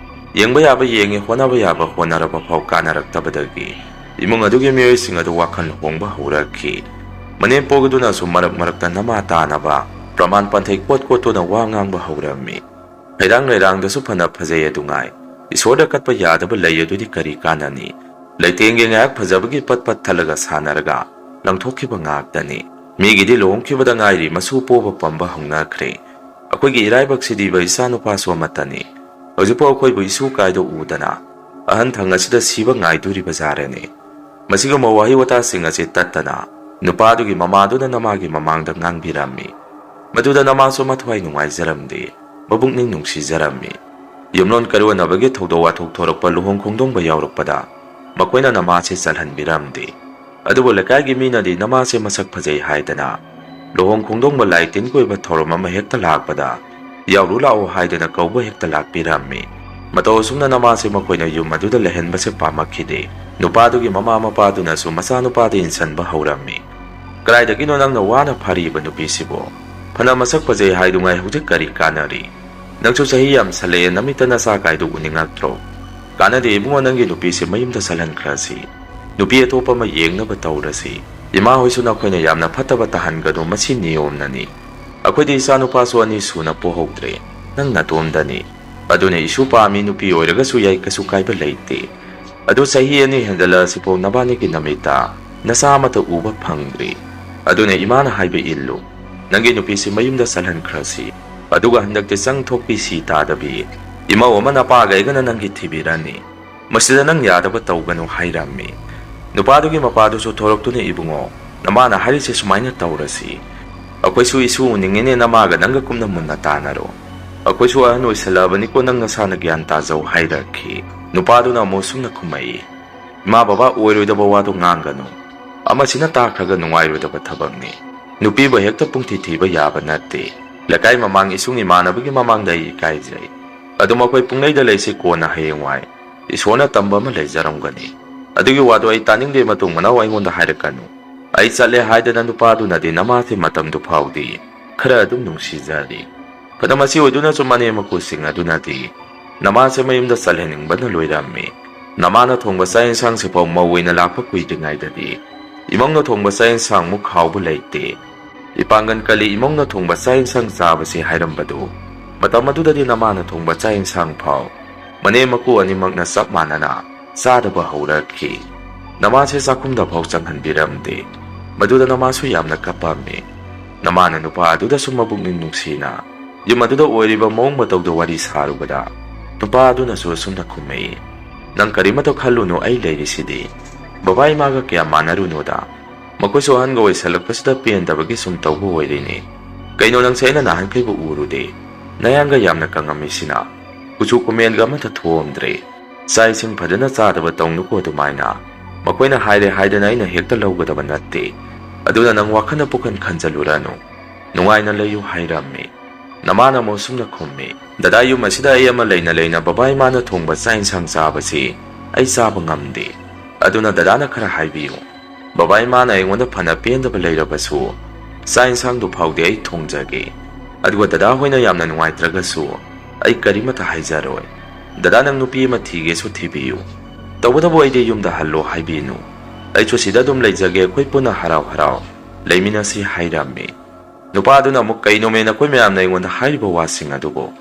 ꯌꯦꯡꯕ ꯌꯥꯕ ꯌꯦꯡꯉꯤ, ꯍꯣꯠꯅꯕ ꯌꯥꯕ ꯍꯣꯠꯅꯔꯕ ꯐꯥꯎ ꯀꯥꯟꯅꯔꯛꯇꯕꯗꯒꯤ ꯏꯃꯨꯡ ꯑꯗꯨꯒꯤ ꯃꯤꯑꯣꯏꯁꯤꯡ ꯑꯗꯨ ꯋꯥꯈꯜ ꯍꯣꯡꯕ ꯍꯧꯔꯛꯈꯤ꯫ ꯃꯅꯦꯝꯄꯣꯛ ꯑꯗꯨꯅꯁꯨ ꯃꯔꯛ ꯃꯔꯛꯇ ꯅꯃꯥ ꯇꯥꯅꯕ ꯄ꯭ꯔꯃꯥꯟ ꯄꯥꯟꯊꯩ ꯀꯣꯠ ꯀꯣꯠꯇꯨꯅ ꯋꯥ ꯉꯥꯡꯕ ꯍꯧꯔꯝꯃꯤ꯫ ꯍꯩꯔꯥꯡ ꯂꯩꯔꯥꯡꯗꯁꯨ ꯐꯅ ꯐꯖꯩ ꯑꯗꯨꯉꯥꯏ, ꯏꯁꯣꯔꯗ ꯀꯠꯄ ꯌꯥꯗꯕ ꯂꯩ ꯑꯗꯨꯗꯤ ꯀꯔꯤ ꯀꯥꯟꯅꯅꯤ? ꯂꯩꯇꯦꯡꯒꯤ ꯉꯥꯏꯍꯥꯛ ꯐꯖꯕꯒꯤ ꯄꯠ ꯄꯠ ꯊꯠꯂꯒ ꯁꯥꯟꯅꯔꯒ ꯂꯪꯊꯣꯛꯈꯤꯕ ꯉꯥꯛꯇꯅꯤ꯫ ꯃꯤꯒꯤꯗꯤ ꯂꯨꯍꯣꯡꯈꯤꯕꯗ ꯉꯥꯏꯔꯤ ꯃꯁꯨ ꯄꯣꯕ ꯄꯝꯕ ꯍꯧꯅꯈ꯭ꯔꯦ꯫ ꯑꯩꯈꯣꯏꯒꯤ ꯏꯔꯥꯏꯕꯛꯁꯤꯗꯤꯕ ꯏꯆꯥ ꯅꯨꯄꯥꯁꯨ ꯑꯃꯠꯇꯅꯤ꯫ ꯍꯧꯖꯤꯛꯐꯥꯎ ꯑꯩꯈꯣꯏꯕꯨ ꯏꯁꯨ ꯀꯥꯏꯗꯣ ꯎꯗꯅ ꯑꯍꯟ ꯊꯪ ꯑꯁꯤꯗ ꯁꯤꯕ ꯉꯥꯏꯗꯣꯔꯤꯕ ꯖꯥꯔꯦꯅꯦ꯫ ꯃꯁꯤꯒꯨꯝꯕ ꯋꯥꯍꯩ ꯋꯥꯇꯥꯁꯤꯡ ꯑꯁꯤ ꯇꯠꯇꯅ ꯅꯨꯄꯥꯗꯨꯒꯤ ꯃꯃꯥꯗꯨꯅ ꯅꯃꯥꯒꯤ ꯃꯃꯥꯡꯗ ꯉꯥꯡꯕꯤꯔꯝꯃꯤ꯫ ꯃꯗꯨꯗ ꯅꯃꯥꯁꯨ ꯃꯊ꯭ꯋꯥꯏ ꯅꯨꯡꯉꯥꯏꯖꯔꯝꯗꯦ, ꯃꯕꯨꯛꯅꯤꯡ ꯅꯨꯡꯁꯤꯖꯔꯝꯃꯤ꯫ ꯌꯨꯝꯂꯣꯟ ꯀꯩꯔꯣꯟꯅꯕꯒꯤ ꯊꯧꯗꯣꯛ ꯋꯥꯊꯣꯛ ꯊꯣꯔꯛꯄ ꯂꯨꯍꯣꯡ ꯈꯣꯡꯗꯣꯡꯕ ꯌꯥꯎꯔꯛꯄꯗ ꯃꯈꯣꯏꯅ ꯅꯃꯥꯁꯦ ꯆꯜꯍꯟꯕꯤꯔꯝꯗꯦ꯫ ꯑꯗꯨꯕꯨ ꯂꯩꯀꯥꯏꯒꯤ ꯃꯤꯅꯗꯤ ꯅꯃꯥꯁꯦ ꯃꯁꯛ ꯐꯖꯩ ꯍꯥꯏꯗꯅ ꯂꯨꯍꯣꯡ ꯈꯣꯡꯗꯣꯡꯕ ꯂꯥꯏ ꯇꯤꯟ ꯀꯣꯏꯕ ꯊꯧꯔꯝ ꯑꯃ ꯍꯦꯛꯇ ꯂꯥꯛꯄꯗ ꯌꯥꯎꯔꯨ ꯂꯥꯛꯑꯣ ꯍꯥꯏꯗꯅ ꯀꯧꯕ ꯍꯦꯛꯇ ꯂꯥꯛꯄꯤꯔꯝꯃꯤ꯫ ꯃꯇꯧ ꯑꯁꯨꯝꯅ ꯅꯃꯥꯁꯦ ꯃꯈꯣꯏꯅ ꯌꯨꯝ ꯑꯗꯨꯗ ꯂꯩꯍꯟꯕꯁꯦ ꯄꯥꯝꯃꯛꯈꯤꯗꯦ꯫ ꯅꯨꯄꯥꯗꯨꯒꯤ ꯃꯃꯥ ꯃꯄꯥꯗꯨꯅꯁꯨ ꯃꯆꯥꯅꯨꯄꯥꯗ ꯏꯟꯁꯟꯕ ꯍꯧꯔꯝꯃꯤ꯫ "ꯀꯗꯥꯏꯗꯒꯤꯅꯣ ꯅꯪꯅ ꯋꯥꯅ ꯐꯥꯔꯤꯕ ꯅꯨꯄꯤꯁꯤꯕꯨ? ꯐꯅ ꯃꯁꯛ ꯐꯖꯩ ꯍꯥꯏꯗꯨꯉꯥꯏ ꯍꯧꯖꯤꯛ ꯀꯔꯤ ꯀꯥꯟꯅꯔꯤ? ꯅꯪꯁꯨ ꯆꯍꯤ ꯌꯥꯝꯁꯜꯂꯛꯑꯦ, ꯅꯃꯤꯠꯇ ꯅꯆꯥ ꯀꯥꯏꯗꯨ ꯎꯅꯤꯡꯉꯛꯇ꯭ꯔꯣ? ꯀꯥꯟꯅꯗꯦ ꯏꯕꯨꯡꯉꯣ, ꯅꯪꯒꯤ ꯅꯨꯄꯤꯁꯦ ꯃꯌꯨꯝꯗ ꯆꯠꯍꯟꯈ꯭ꯔꯁꯤ꯫ ꯅꯨꯄꯤ ꯑꯇꯣꯞꯄ ꯑꯃ ꯌꯦꯡꯅꯕ ꯇꯧꯔꯁꯤ꯫ ꯏꯃꯥ ꯍꯣꯏꯁꯨ ꯅꯈꯣꯏꯅ ꯌꯥꯝꯅ ꯐꯠꯇꯕ ꯇꯥꯍꯟꯒꯅꯨ, ꯃꯁꯤ ꯅꯤꯌꯣꯝꯅꯅꯤ꯫ ꯑꯩꯈꯣꯏꯗꯤ ꯏꯆꯥ ꯅꯨꯄꯥꯁꯨ ꯑꯅꯤ ꯁꯨꯅ ꯄꯣꯛꯍꯧꯗ꯭ꯔꯦ, ꯅꯪ ꯅꯇꯣꯝꯗꯅꯤ꯫ ꯑꯗꯨꯅ ꯏꯁꯨ ꯄꯥꯝꯃꯤ, ꯅꯨꯄꯤ ꯑꯣꯏꯔꯒꯁꯨ ꯌꯥꯏ, ꯀꯩꯁꯨ ꯀꯥꯏꯕ ꯂꯩꯇꯦ꯫ ꯑꯗꯨ ꯆꯍꯤ ꯑꯅꯤ ꯍꯦꯟꯖꯜꯂꯛꯑꯁꯤꯐꯥꯎ ꯅꯕꯥꯅꯤꯒꯤ ꯅꯃꯤꯠꯇ ꯅꯆꯥ ꯑꯃꯠꯇ ꯎꯕ ꯐꯪꯗ꯭ꯔꯤ꯫ ꯑꯗꯨꯅ ꯏꯃꯥꯅ ꯍꯥꯏꯕ ꯏꯜꯂꯨ, ꯅꯪꯒꯤ ꯅꯨꯄꯤꯁꯤ ꯃꯌꯨꯝꯗ ꯆꯠꯍꯟꯈ꯭ꯔꯁꯤ꯫ ꯑꯗꯨꯒ ꯍꯟꯗꯛꯇꯤ ꯆꯪ ꯊꯣꯛꯄꯤ ꯁꯤ ꯇꯥꯗꯕꯤ ꯏꯃꯧ ꯑꯃ ꯅꯄꯥꯒ ꯑꯩꯒꯅ ꯅꯪꯒꯤ ꯊꯤꯕꯤꯔꯅꯤ꯫ ꯃꯁꯤꯗ ꯅꯪ ꯌꯥꯗꯕ ꯇꯧꯒꯅꯨ ꯍꯥꯏꯔꯝꯃꯤ꯫ ꯅꯨꯄꯥꯗꯨꯒꯤ ꯃꯄꯥꯗꯨꯁꯨ ꯊꯣꯔꯛꯇꯨꯅ, "ꯏꯕꯨꯡꯉꯣ, ꯅꯃꯥꯅ ꯍꯥꯏꯔꯤꯁꯦ ꯁꯨꯃꯥꯏꯅ ꯇꯧꯔꯁꯤ꯫ ꯑꯩꯈꯣꯏꯁꯨ ꯏꯁꯨ ꯎꯅꯤꯡꯉꯤꯅꯦ, ꯅꯃꯥꯒ ꯅꯪꯒ ꯀꯨꯝꯅ ꯃꯨꯟꯅ ꯇꯥꯟꯅꯔꯣ꯫ ꯑꯩꯈꯣꯏꯁꯨ ꯑꯍꯟ ꯑꯣꯏꯁꯜꯂꯛꯑꯕꯅꯤꯀꯣ, ꯅꯪ ꯅꯁꯥꯅ ꯒ꯭ꯌꯥꯟ ꯇꯥꯖꯧ" ꯍꯥꯏꯔꯛꯈꯤ꯫ ꯅꯨꯄꯥꯗꯨꯅ ꯑꯃꯨꯛ ꯁꯨꯝꯅ ꯈꯨꯝꯃꯛꯏ, "ꯏꯃꯥ ꯕꯕꯥ ꯑꯣꯏꯔꯣꯏꯗꯕ ꯋꯥꯗꯣ ꯉꯥꯡꯒꯅꯨ꯫ ꯑꯃꯁꯤꯅ ꯇꯥꯈ꯭ꯔꯒ ꯅꯨꯡꯉꯥꯏꯔꯣꯏꯗꯕ ꯊꯕꯛꯅꯤ꯫ ꯅꯨꯄꯤꯕꯨ ꯍꯦꯛꯇ ꯄꯨꯡꯊꯤ ꯊꯤꯕ ꯌꯥꯕ ꯅꯠꯇꯦ꯫ ꯂꯩꯀꯥꯏ ꯃꯃꯥꯡ, ꯏꯁꯨꯡ ꯏꯃꯥꯟꯅꯕꯒꯤ ꯃꯃꯥꯡꯗ ꯑꯩ ꯏꯀꯥꯏꯖꯩ꯫ ꯑꯗꯨ ꯃꯈꯣꯏ ꯄꯨꯡꯂꯩꯗ ꯂꯩꯁꯤ, ꯀꯣꯟꯅ ꯍꯌꯦꯡꯋꯥꯏ ꯏꯁꯣꯔꯅ ꯇꯝꯕ ꯑꯃ ꯂꯩꯖꯔꯝꯒꯅꯤ꯫ ꯑꯗꯨꯒꯤ ꯋꯥꯗꯣ ꯑꯩ ꯇꯥꯅꯤꯡꯗꯦ, ꯃꯇꯨꯡ ꯃꯅꯥꯎ ꯑꯩꯉꯣꯟꯗ ꯍꯥꯏꯔꯛꯀꯅꯨ꯫ ꯑꯩ ꯆꯠꯂꯦ ꯍꯥꯏꯗꯅ ꯅꯨꯄꯥꯗꯨꯅꯗꯤ ꯅꯃꯥꯁꯦ ꯃꯇꯝꯗꯨ ꯐꯥꯎꯗꯤ ꯈꯔ ꯑꯗꯨꯝ ꯅꯨꯡꯁꯤꯖꯔꯤ꯫ ꯐꯅ ꯃꯁꯤ ꯑꯣꯏꯗꯨꯅꯁꯨ ꯃꯅꯦꯝ ꯃꯀꯨꯁꯤꯡ ꯑꯗꯨꯅꯗꯤ ꯅꯃꯥꯁꯦ ꯃꯌꯨꯝꯗ ꯆꯠꯍꯟꯅꯤꯡꯕꯅ ꯂꯣꯏꯔꯝꯃꯤ꯫ ꯅꯃꯥꯅ ꯊꯣꯡꯕ ꯆꯥꯛ ꯌꯦꯟꯁꯥꯡꯁꯤꯐꯥꯎ ꯃꯧ ꯑꯣꯏꯅ ꯂꯥꯛꯄ ꯀꯨꯏꯗ꯭ꯔꯤꯉꯩꯗꯗꯤ ꯏꯃꯧꯅ ꯊꯣꯡꯕ ꯆꯥꯛ ꯌꯦꯟꯁꯥꯡꯃꯨꯛ ꯍꯥꯎꯕ ꯂꯩꯇꯦ꯫ ꯏꯄꯥꯡꯒꯜ ꯀꯜꯂꯤ ꯏꯃꯧꯅ ꯊꯣꯡꯕ ꯆꯥꯛ ꯌꯦꯟꯁꯥꯡ ꯆꯥꯕꯁꯤ ꯍꯥꯏꯔꯝꯕꯗꯨ, ꯃꯇꯝ ꯑꯗꯨꯗꯗꯤ ꯅꯃꯥꯅ ꯊꯣꯡꯕ ꯆꯥꯛ ꯌꯦꯟꯁꯥꯡ ꯐꯥꯎ ꯃꯅꯦꯝ ꯃꯀꯨ ꯑꯅꯤꯃꯛꯅ ꯆꯞ ꯃꯥꯟꯅꯅ ꯆꯥꯗꯕ ꯍꯧꯔꯛꯈꯤ꯫ ꯅꯃꯥꯁꯦ ꯆꯥꯛꯈꯨꯝꯗ ꯐꯥꯎ ꯆꯪꯍꯟꯕꯤꯔꯝꯗꯦ꯫ ꯃꯗꯨꯗ ꯅꯃꯥꯁꯨ ꯌꯥꯝꯅ ꯀꯞꯄꯝꯃꯤ꯫ ꯅꯃꯥꯅ ꯅꯨꯄꯥ ꯑꯗꯨꯗꯁꯨ ꯃꯕꯨꯛꯅꯤꯡ ꯅꯨꯡꯁꯤꯅ ꯌꯨꯝ ꯑꯗꯨꯗ ꯑꯣꯏꯔꯤꯕ ꯃꯑꯣꯡ ꯃꯇꯧꯗ ꯋꯥꯔꯤ ꯁꯥꯔꯨꯕꯗ, ꯅꯨꯄꯥ ꯑꯗꯨꯅꯁꯨ ꯑꯁꯨꯝꯅ ꯈꯨꯝꯃꯛꯏ, "ꯅꯪ ꯀꯔꯤꯃꯠꯇ ꯈꯜꯂꯨꯅꯨ, ꯑꯩ ꯂꯩꯔꯤꯁꯤꯗꯤ꯫ ꯕꯕꯥ ꯏꯃꯥꯒ ꯀꯌꯥ ꯃꯥꯟꯅꯔꯨꯅꯨꯗ꯫ ꯃꯈꯣꯏꯁꯨ ꯑꯍꯟꯒ ꯑꯣꯏꯁꯜꯂꯛꯄꯁꯤꯗ ꯄꯦꯟꯗꯕꯒꯤ ꯁꯨꯝ ꯇꯧꯕ ꯑꯣꯏꯔꯤꯅꯤ꯫ ꯀꯩꯅꯣ, ꯅꯪꯁꯦ ꯑꯩꯅ ꯅꯍꯥꯟꯈꯩꯕꯨ ꯎꯔꯨꯗꯦ꯫ ꯅꯌꯥꯡꯒ ꯌꯥꯝꯅ ꯀꯪꯉꯝꯃꯤꯁꯤꯅ꯫ ꯀꯨꯆꯨ ꯀꯨꯃꯦꯟꯒ ꯑꯃꯠꯇ ꯊꯣꯛꯑꯝꯗ꯭ꯔꯦ꯫ ꯆꯥꯛ ꯏꯁꯤꯡ ꯐꯖꯅ ꯆꯥꯗꯕ ꯇꯧꯅꯨꯀꯣ ꯑꯗꯨꯃꯥꯏꯅ꯫ ꯃꯈꯣꯏꯅ ꯍꯥꯏꯔꯦ ꯍꯥꯏꯗꯅ ꯑꯩꯅ ꯍꯦꯛꯇ ꯂꯧꯒꯗꯕ ꯅꯠꯇꯦ꯫ ꯑꯗꯨꯅ ꯅꯪ ꯋꯥꯈꯜꯅ ꯄꯨꯈꯟ ꯈꯟꯖꯜꯂꯨꯔꯅꯨ꯫ ꯅꯨꯡꯉꯥꯏꯅ ꯂꯩꯌꯨ" ꯍꯥꯏꯔꯝꯃꯤ꯫ ꯅꯃꯥꯅ ꯑꯃꯨꯛ ꯁꯨꯝꯅ ꯈꯨꯝꯃꯤ, "ꯗꯗꯥ, ꯌꯨꯝ ꯑꯁꯤꯗ ꯑꯩ ꯑꯃ ꯂꯩꯅ ꯂꯩꯅ ꯕꯕꯥ ꯏꯃꯥꯅ ꯊꯣꯡꯕ ꯆꯥꯛ ꯏꯟꯁꯥꯡ ꯆꯥꯕꯁꯤ ꯑꯩ ꯆꯥꯕ ꯉꯝꯗꯦ꯫ ꯑꯗꯨꯅ ꯗꯗꯥꯅ ꯈꯔ ꯍꯥꯏꯕꯤꯌꯨ꯫ ꯕꯕꯥ ꯏꯃꯥꯅ ꯑꯩꯉꯣꯟꯗ ꯐꯅ ꯄꯦꯟꯗꯕ ꯂꯩꯔꯕꯁꯨ ꯆꯥꯛ ꯏꯟꯁꯥꯡꯗꯨ ꯐꯥꯎꯗꯤ ꯑꯩ ꯊꯣꯡꯖꯒꯦ꯫ ꯑꯗꯨꯒ ꯗꯗꯥ ꯍꯣꯏꯅ ꯌꯥꯝꯅ ꯅꯨꯡꯉꯥꯏꯇ꯭ꯔꯒꯁꯨ ꯑꯩ ꯀꯔꯤꯃꯠꯇ ꯍꯥꯏꯖꯔꯣꯏ꯫ ꯗꯗꯥ, ꯅꯪ ꯅꯨꯄꯤ ꯑꯃ ꯊꯤꯒꯦꯁꯨ ꯊꯤꯕꯤꯌꯨ꯫ ꯇꯧꯕꯇꯕꯨ ꯑꯩꯗꯤ ꯌꯨꯝꯗ ꯍꯜꯂꯣ ꯍꯥꯏꯕꯤꯅꯨ꯫ ꯑꯩꯁꯨ ꯁꯤꯗ ꯑꯗꯨꯝ ꯂꯩꯖꯒꯦ, ꯑꯩꯈꯣꯏ ꯄꯨꯟꯅ ꯍꯔꯥꯎ ꯍꯔꯥꯎ ꯂꯩꯃꯤꯟꯅꯁꯤ" ꯍꯥꯏꯔꯝꯃꯤ꯫ ꯅꯨꯄꯥꯗꯨꯅ ꯑꯃꯨꯛ, "ꯀꯩꯅꯣꯃꯦ ꯅꯈꯣꯏ ꯃꯌꯥꯝꯅ ꯑꯩꯉꯣꯟꯗ ꯍꯥꯏꯔꯤꯕ ꯋꯥꯁꯤꯡ ꯑꯗꯨꯕꯨ?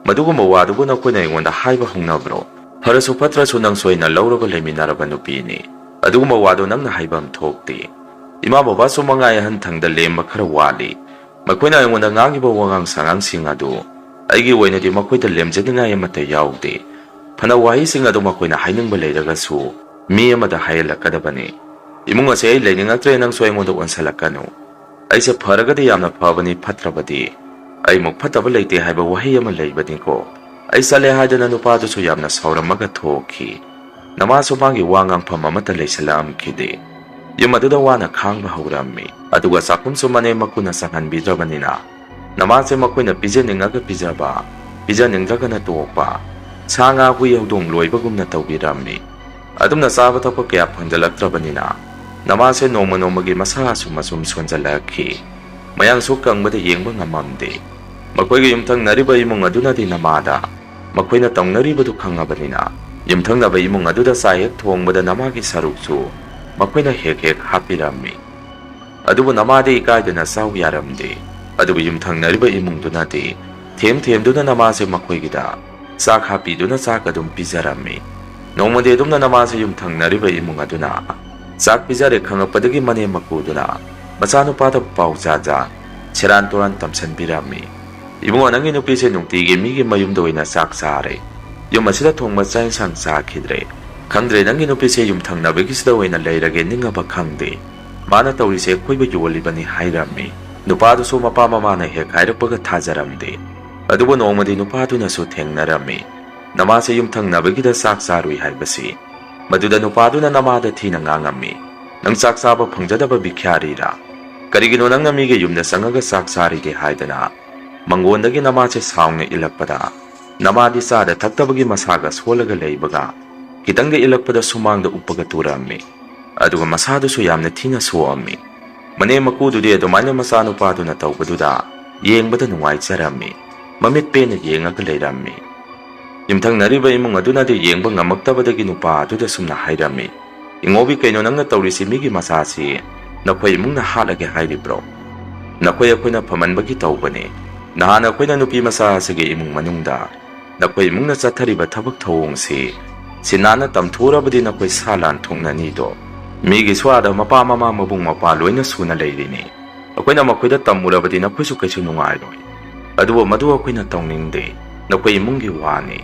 ꯃꯗꯨꯒꯨꯝꯕ ꯋꯥꯗꯨꯕꯨ ꯅꯈꯣꯏꯅ ꯑꯩꯉꯣꯟꯗ ꯍꯥꯏꯕ ꯍꯧꯅꯕ꯭ꯔꯣ? ꯐꯔꯁꯨ ꯐꯠꯇ꯭ꯔꯁꯨ ꯅꯪꯁꯨ ꯑꯩꯅ ꯂꯧꯔꯒ ꯂꯩꯃꯤꯟꯅꯔꯕ ꯅꯨꯄꯤꯅꯤ꯫ ꯑꯗꯨꯒꯨꯝꯕ ꯋꯥꯗꯣ ꯅꯪꯅ ꯍꯥꯏꯐꯝ ꯊꯣꯛꯇꯦ꯫ ꯏꯃꯥ ꯕꯕꯥꯁꯨ ꯃꯉꯥꯏ, ꯑꯍꯟ ꯊꯪꯗ ꯂꯦꯝꯕ ꯈꯔ ꯋꯥꯠꯂꯤ꯫ ꯃꯈꯣꯏꯅ ꯑꯩꯉꯣꯟꯗ ꯉꯥꯡꯉꯤꯕ ꯋꯥꯉꯥꯡ ꯁꯉꯥꯡꯁꯤꯡ ꯑꯗꯨ ꯑꯩꯒꯤ ꯑꯣꯏꯅꯗꯤ ꯃꯈꯣꯏꯗ ꯂꯦꯝꯖꯅꯤꯡꯉꯥꯏ ꯑꯃꯠꯇ ꯌꯥꯎꯗꯦ꯫ ꯐꯅ ꯋꯥꯍꯩꯁꯤꯡ ꯑꯗꯨ ꯃꯈꯣꯏꯅ ꯍꯥꯏꯅꯤꯡꯕ ꯂꯩꯔꯒꯁꯨ ꯃꯤ ꯑꯃꯗ ꯍꯥꯏꯍꯜꯂꯛꯀꯗꯕꯅꯤ꯫ ꯏꯃꯨꯡ ꯑꯁꯤ ꯑꯩ ꯂꯩꯅꯤꯡꯉꯛꯇ꯭ꯔꯦ, ꯅꯪꯁꯨ ꯑꯩꯉꯣꯟꯗ ꯑꯣꯟꯁꯤꯜꯂꯛꯀꯅꯨ꯫ ꯑꯩꯁꯦ ꯐꯔꯒꯗꯤ ꯌꯥꯝꯅ ꯐꯕꯅꯤ, ꯐꯠꯇ꯭ꯔꯕꯗꯤ ꯑꯩꯃꯨꯛ ꯐꯠꯇꯕ ꯂꯩꯇꯦ ꯍꯥꯏꯕ ꯋꯥꯍꯩ ꯑꯃ ꯂꯩꯕꯅꯤꯀꯣ꯫ ꯑꯩ ꯆꯠꯂꯦ ꯍꯥꯏꯗꯅ ꯅꯨꯄꯥꯗꯨꯁꯨ ꯌꯥꯝꯅ ꯁꯥꯎꯔꯝꯃꯒ ꯊꯣꯛꯈꯤ꯫ ꯅꯃꯥꯁꯨ ꯃꯥꯒꯤ ꯋꯥ ꯉꯥꯡꯐꯝ ꯑꯃꯠꯇ ꯂꯩꯁꯤꯜꯂꯛꯑꯝꯈꯤꯗꯦ꯫ ꯌꯨꯝ ꯑꯗꯨꯗ ꯋꯥꯅ ꯈꯥꯡꯕ ꯍꯧꯔꯝꯃꯤ꯫ ꯑꯗꯨꯒ ꯆꯥꯛꯈꯨꯝꯁꯨ ꯃꯅꯦꯝ ꯃꯀꯨꯅ ꯆꯪꯍꯟꯕꯤꯗ꯭ꯔꯕꯅꯤꯅ ꯅꯃꯥꯁꯦ ꯃꯈꯣꯏꯅ ꯄꯤꯖꯅꯤꯡꯉꯒ ꯄꯤꯖꯕ, ꯄꯤꯖꯅꯤꯡꯗ꯭ꯔꯒꯅ ꯇꯣꯛꯄ, ꯁꯥ ꯉꯥ ꯍꯨꯏ ꯍꯧꯗꯣꯡ ꯂꯣꯏꯕꯒꯨꯝꯅ ꯇꯧꯕꯤꯔꯝꯃꯤ꯫ ꯑꯗꯨꯝꯅ ꯆꯥꯕ ꯊꯛꯄ ꯀꯌꯥ ꯐꯪꯖꯜꯂꯛꯇ꯭ꯔꯕꯅꯤꯅ ꯅꯃꯥꯁꯦ ꯅꯣꯡꯃ ꯅꯣꯡꯃꯒꯤ ꯃꯁꯥ ꯑꯁꯨꯝ ꯑꯁꯨꯝ ꯁꯣꯟꯖꯜꯂꯛꯈꯤ꯫ ꯃꯌꯥꯡꯁꯨ ꯀꯪꯕꯗ ꯌꯦꯡꯕ ꯉꯝꯃꯝꯗꯦ꯫ ꯃꯈꯣꯏꯒ ꯌꯨꯝꯊꯪꯅꯔꯤꯕ ꯏꯃꯨꯡ ꯑꯗꯨꯅꯗꯤ ꯅꯃꯥꯗ ꯃꯈꯣꯏꯅ ꯇꯧꯅꯔꯤꯕꯗꯨ ꯈꯪꯉꯕꯅꯤꯅ ꯌꯨꯝꯊꯪꯅꯕ ꯏꯃꯨꯡ ꯑꯗꯨꯗ ꯆꯥꯛ ꯍꯦꯛ ꯊꯣꯡꯕꯗ ꯅꯃꯥꯒꯤ ꯁꯔꯨꯛꯁꯨ ꯃꯈꯣꯏꯅ ꯍꯦꯛ ꯍꯦꯛ ꯍꯥꯞꯄꯤꯔꯝꯃꯤ꯫ ꯑꯗꯨꯕꯨ ꯅꯃꯥꯗꯤ ꯏꯀꯥꯏꯗꯅ ꯆꯥꯎ ꯌꯥꯔꯝꯗꯦ꯫ ꯑꯗꯨꯕꯨ ꯌꯨꯝꯊꯪꯅꯔꯤꯕ ꯏꯃꯨꯡꯗꯨꯅꯗꯤ ꯊꯦꯝ ꯊꯦꯝꯗꯨꯅ ꯅꯃꯥꯁꯦ ꯃꯈꯣꯏꯒꯤꯗ ꯆꯥꯛ ꯍꯥꯞꯄꯤꯗꯨꯅ ꯆꯥꯛ ꯑꯗꯨꯝ ꯄꯤꯖꯔꯝꯃꯤ꯫ ꯅꯣꯡꯃꯗꯤ ꯑꯗꯨꯝꯅ ꯅꯃꯥꯁꯦ ꯌꯨꯝꯊꯪꯅꯔꯤꯕ ꯏꯃꯨꯡ ꯑꯗꯨꯅ ꯆꯥꯛ ꯄꯤꯖꯔꯦ ꯈꯪꯉꯛꯄꯗꯒꯤ ꯃꯅꯦꯝ ꯃꯀꯨꯗꯨꯅ ꯃꯆꯥꯅꯨꯄꯥꯗ ꯄꯥꯎ ꯖꯥꯠ ꯖꯥꯠ ꯁꯦꯔꯥꯟ ꯇꯨꯔꯥꯟ ꯇꯝꯁꯟꯕꯤꯔꯝꯃꯤ꯫ "ꯏꯕꯨꯡꯉꯣ, ꯅꯪꯒꯤ ꯅꯨꯄꯤꯁꯦ ꯅꯨꯡꯇꯤꯒꯤ ꯃꯤꯒꯤ ꯃꯌꯨꯝꯗ ꯑꯣꯏꯅ ꯆꯥꯛ ꯆꯥꯔꯦ꯫ ꯌꯨꯝ ꯑꯁꯤꯗ ꯊꯣꯡꯕ ꯆꯥꯛ ꯏꯟꯁꯥꯡ ꯆꯥꯈꯤꯗ꯭ꯔꯦ꯫ ꯈꯪꯗ꯭ꯔꯦ, ꯅꯪꯒꯤ ꯅꯨꯄꯤꯁꯦ ꯌꯨꯝꯊꯪꯅꯕꯒꯤꯁꯤꯗ ꯑꯣꯏꯅ ꯂꯩꯔꯒꯦ ꯅꯤꯡꯉꯕ ꯈꯪꯗꯦ꯫ ꯃꯥꯅ ꯇꯧꯔꯤꯁꯦ ꯑꯩꯈꯣꯏꯕꯨ ꯌꯣꯜꯂꯤꯕꯅꯤ" ꯍꯥꯏꯔꯝꯃꯤ꯫ ꯅꯨꯄꯥꯗꯨꯁꯨ ꯃꯄꯥ ꯃꯃꯥꯅ ꯍꯦꯛ ꯍꯥꯏꯔꯛꯄꯒ ꯊꯥꯖꯔꯝꯗꯦ꯫ ꯑꯗꯨꯕꯨ ꯅꯣꯡꯃꯗꯤ ꯅꯨꯄꯥꯗꯨꯅꯁꯨ ꯊꯦꯡꯅꯔꯝꯃꯤ꯫ ꯅꯃꯥꯁꯦ ꯌꯨꯝꯊꯪꯅꯕꯒꯤꯗ ꯆꯥꯛ ꯆꯥꯔꯨꯏ ꯍꯥꯏꯕꯁꯤ꯫ ꯃꯗꯨꯗ ꯅꯨꯄꯥꯗꯨꯅ ꯅꯃꯥꯗ ꯊꯤꯅ ꯉꯥꯡꯉꯝꯃꯤ꯫ "ꯅꯪ ꯆꯥꯛ ꯆꯥꯕ ꯐꯪꯖꯗꯕ ꯚꯤꯈ꯭ꯌꯥꯔꯤꯔꯥ? ꯀꯔꯤꯒꯤꯅꯣ ꯅꯪꯅ ꯃꯤꯒꯤ ꯌꯨꯝꯗ ꯆꯪꯉꯒ ꯆꯥꯛ ꯆꯥꯔꯤꯗꯤ?" ꯍꯥꯏꯗꯅ ꯃꯪꯒꯣꯟꯗꯒꯤ ꯅꯃꯥꯁꯦ ꯁꯥꯎꯅ ꯏꯜꯂꯛꯄꯗ, ꯅꯃꯥꯗꯤ ꯆꯥꯗ ꯊꯛꯇꯕꯒꯤ ꯃꯁꯥꯒ ꯁꯣꯜꯂꯒ ꯂꯩꯕꯒ, ꯈꯤꯇꯪꯒ ꯏꯜꯂꯛꯄꯗ ꯁꯨꯃꯥꯡꯗ ꯎꯞꯄꯒ ꯇꯨꯔꯝꯃꯤ꯫ ꯑꯗꯨꯒ ꯃꯁꯥꯗꯨꯁꯨ ꯌꯥꯝꯅ ꯊꯤꯅ ꯁꯣꯛꯑꯝꯃꯤ꯫ ꯃꯅꯦꯝ ꯃꯀꯨꯗꯨꯗꯤ ꯑꯗꯨꯃꯥꯏꯅ ꯃꯆꯥꯅꯨꯄꯥꯗꯨꯅ ꯇꯧꯕꯗꯨꯗ ꯌꯦꯡꯕꯗ ꯅꯨꯡꯉꯥꯏꯖꯔꯝꯃꯤ꯫ ꯃꯃꯤꯠ ꯄꯦꯟꯅ ꯌꯦꯡꯉꯒ ꯂꯩꯔꯝꯃꯤ꯫ ꯌꯨꯝꯊꯪꯅꯔꯤꯕ ꯏꯃꯨꯡ ꯑꯗꯨꯅꯗꯤ ꯌꯦꯡꯕ ꯉꯝꯃꯛꯇꯕꯗꯒꯤ ꯅꯨꯄꯥ ꯑꯗꯨꯗ ꯁꯨꯝꯅ ꯍꯥꯏꯔꯝꯃꯤ, "ꯏꯉꯣꯕꯤ, ꯀꯩꯅꯣ ꯅꯪꯅ ꯇꯧꯔꯤꯁꯤ? ꯃꯤꯒꯤ ꯃꯆꯥꯁꯤ ꯅꯈꯣꯏ ꯏꯃꯨꯡꯅ ꯍꯥꯠꯂꯒꯦ ꯍꯥꯏꯔꯤꯕ꯭ꯔꯣ?" "ꯅꯈꯣꯏ ꯑꯩꯈꯣꯏꯅ ꯐꯃꯟꯕꯒꯤ ꯇꯧꯕꯅꯤ꯫ ꯅꯍꯥꯟ ꯑꯩꯈꯣꯏꯅ ꯅꯨꯄꯤ ꯃꯆꯥ ꯑꯁꯤꯒꯤ ꯏꯃꯨꯡ ꯃꯅꯨꯡꯗ ꯅꯈꯣꯏ ꯏꯃꯨꯡꯅ ꯆꯠꯊꯔꯤꯕ ꯊꯕꯛ ꯊꯧꯑꯣꯡꯁꯤ ꯁꯤꯟꯅꯥꯅ ꯇꯝꯊꯣꯛꯎꯔꯕꯗꯤ ꯅꯈꯣꯏ ꯁꯥ ꯂꯥꯟ ꯊꯣꯛꯅꯅꯤꯗꯣ꯫ ꯃꯤꯒꯤ ꯁ꯭ꯋꯥꯗ ꯃꯄꯥ, ꯃꯃꯥ, ꯃꯕꯨꯡ, ꯃꯧꯄ꯭ꯋꯥ ꯂꯣꯏꯅ ꯁꯨꯅ ꯂꯩꯔꯤꯅꯤ꯫ ꯑꯩꯈꯣꯏꯅ ꯃꯈꯣꯏꯗ ꯇꯝꯃꯨꯔꯕꯗꯤ ꯅꯈꯣꯏꯁꯨ ꯀꯩꯁꯨ ꯅꯨꯡꯉꯥꯏꯔꯣꯏ꯫ ꯑꯗꯨꯕꯨ ꯃꯗꯨ ꯑꯩꯈꯣꯏꯅ ꯇꯧꯅꯤꯡꯗꯦ꯫ ꯅꯈꯣꯏ ꯏꯃꯨꯡꯒꯤ ꯋꯥꯅꯤ꯫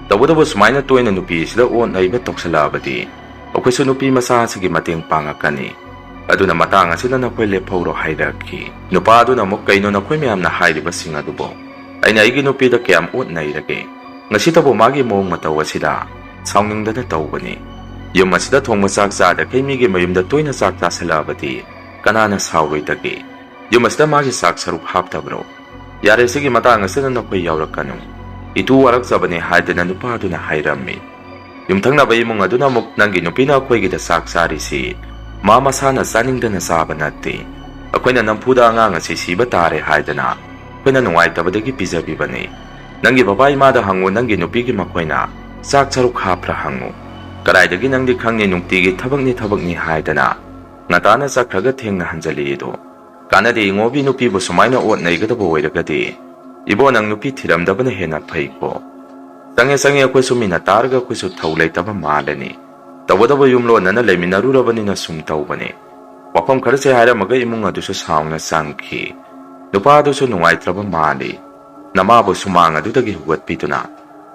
ꯇꯧꯕꯇꯕꯨ ꯁꯨꯃꯥꯏꯅ ꯇꯣꯏꯅ ꯅꯨꯄꯤꯁꯤꯗ ꯑꯣꯠ ꯅꯩꯕ ꯇꯧꯁꯜꯂꯛꯑꯕꯗꯤ ꯑꯩꯈꯣꯏꯁꯨ ꯅꯨꯄꯤ ꯃꯆꯥ ꯑꯁꯤꯒꯤ ꯃꯇꯦꯡ ꯄꯥꯡꯉꯛꯀꯅꯤ꯫ ꯑꯗꯨꯅ ꯃꯇꯥꯡ ꯑꯁꯤꯗ ꯅꯈꯣꯏ ꯂꯦꯞꯍꯧꯔꯣ" ꯍꯥꯏꯔꯛꯈꯤ꯫ ꯅꯨꯄꯥꯗꯨꯅ ꯑꯃꯨꯛ, "ꯀꯩꯅꯣ ꯅꯈꯣꯏ ꯃꯌꯥꯝꯅ ꯍꯥꯏꯔꯤꯕꯁꯤꯡ ꯑꯗꯨꯕꯨ? ꯑꯩꯅ ꯑꯩꯒꯤ ꯅꯨꯄꯤꯗ ꯀꯌꯥꯝ ꯑꯣꯠ ꯅꯩꯔꯒꯦ? ꯉꯁꯤꯇꯕꯨ ꯃꯥꯒꯤ ꯃꯑꯣꯡ ꯃꯇꯧ ꯑꯁꯤꯗ ꯁꯥꯎꯅꯤꯡꯗꯅ ꯇꯧꯕꯅꯤ꯫ ꯌꯨꯝ ꯑꯁꯤꯗ ꯊꯣꯡꯕ ꯆꯥꯛ ꯆꯥꯗꯈꯩ ꯃꯤꯒꯤ ꯃꯌꯨꯝꯗ ꯇꯣꯏꯅ ꯆꯥꯛ ꯆꯥꯁꯤꯜꯂꯛꯑꯕꯗꯤ ꯀꯅꯥꯅ ꯁꯥꯎꯔꯣꯏꯗꯒꯦ? ꯌꯨꯝ ꯑꯁꯤꯗ ꯃꯥꯒꯤ ꯆꯥꯛ ꯁꯔꯨꯛ ꯍꯥꯞꯇꯕ꯭ꯔꯣ? ꯌꯥꯔꯦ, ꯁꯤꯒꯤ ꯃꯇꯥꯡ ꯑꯁꯤꯗ ꯅꯈꯣꯏ ꯌꯥꯎꯔꯛꯀꯅꯨ꯫ ꯏꯇꯨ ꯋꯥꯔꯛꯆꯕꯅꯦ" ꯍꯥꯏꯗꯅ ꯅꯨꯄꯥꯗꯨꯅ ꯍꯥꯏꯔꯝꯃꯤ꯫ ꯌꯨꯝꯊꯪꯅꯕ ꯏꯃꯨꯡ ꯑꯗꯨꯅ ꯑꯃꯨꯛ, "ꯅꯪꯒꯤ ꯅꯨꯄꯤꯅ ꯑꯩꯈꯣꯏꯒꯤꯗ ꯆꯥꯛ ꯆꯥꯔꯤꯁꯤ ꯃꯥ ꯃꯁꯥꯅ ꯆꯥꯅꯤꯡꯗꯅ ꯆꯥꯕ ꯅꯠꯇꯦ꯫ ꯑꯩꯈꯣꯏꯅ ꯅꯝꯐꯨꯗ ꯑꯉꯥꯡ ꯑꯁꯤ ꯁꯤꯕ ꯇꯥꯔꯦ ꯍꯥꯏꯗꯅ ꯑꯩꯈꯣꯏꯅ ꯅꯨꯡꯉꯥꯏꯇꯕꯗꯒꯤ ꯄꯤꯖꯕꯤꯕꯅꯤ꯫ ꯅꯪꯒꯤ ꯕꯕꯥ ꯏꯃꯥꯗ ꯍꯪꯉꯨ, ꯅꯪꯒꯤ ꯅꯨꯄꯤꯒꯤ ꯃꯈꯣꯏꯅ ꯆꯥꯛ ꯁꯔꯨꯛ ꯍꯥꯞꯄ꯭ꯔꯥ ꯍꯪꯉꯨ꯫ ꯀꯗꯥꯏꯗꯒꯤ ꯅꯪꯗꯤ ꯈꯪꯅꯤ, ꯅꯨꯡꯇꯤꯒꯤ ꯊꯕꯛꯅꯤ ꯊꯕꯛꯅꯤ ꯍꯥꯏꯗꯅ ꯉꯟꯇꯥꯅ ꯆꯠꯈ꯭ꯔꯒ ꯊꯦꯡꯅ ꯍꯟꯖꯜꯂꯛꯏꯗꯣ? ꯀꯥꯟꯅꯗꯦ ꯏꯉꯣꯕꯤ, ꯅꯨꯄꯤꯕꯨ ꯁꯨꯃꯥꯏꯅ ꯑꯣꯠ ꯅꯩꯒꯗꯕ ꯑꯣꯏꯔꯒꯗꯤ ꯏꯕꯣ, ꯅꯪ ꯅꯨꯄꯤ ꯊꯤꯔꯝꯗꯕꯅ ꯍꯦꯟꯅ ꯐꯩꯀꯣ꯫ ꯆꯪꯉꯦ, ꯆꯪꯉꯦ, ꯑꯩꯈꯣꯏꯁꯨ ꯃꯤꯅ ꯇꯥꯔꯒ ꯑꯩꯈꯣꯏꯁꯨ ꯊꯧ ꯂꯩꯇꯕ ꯃꯥꯜꯂꯅꯤ꯫ ꯇꯧꯕꯇꯕꯨ ꯌꯨꯝꯂꯣꯟꯅꯅ ꯂꯩꯃꯤꯟꯅꯔꯨꯔꯕꯅꯤꯅ ꯁꯨꯝ ꯇꯧꯕꯅꯤ"꯫ ꯋꯥꯐꯝ ꯈꯔꯁꯦ ꯍꯥꯏꯔꯝꯃꯒ ꯏꯃꯨꯡ ꯑꯗꯨꯁꯨ ꯁꯥꯎꯅ ꯆꯪꯈꯤ꯫ ꯅꯨꯄꯥ ꯑꯗꯨꯁꯨ ꯅꯨꯡꯉꯥꯏꯇ꯭ꯔꯕ ꯃꯥꯜꯂꯤ꯫ ꯅꯃꯥꯕꯨ ꯁꯨꯃꯥꯡ ꯑꯗꯨꯗꯒꯤ ꯍꯨꯒꯠꯄꯤꯗꯨꯅ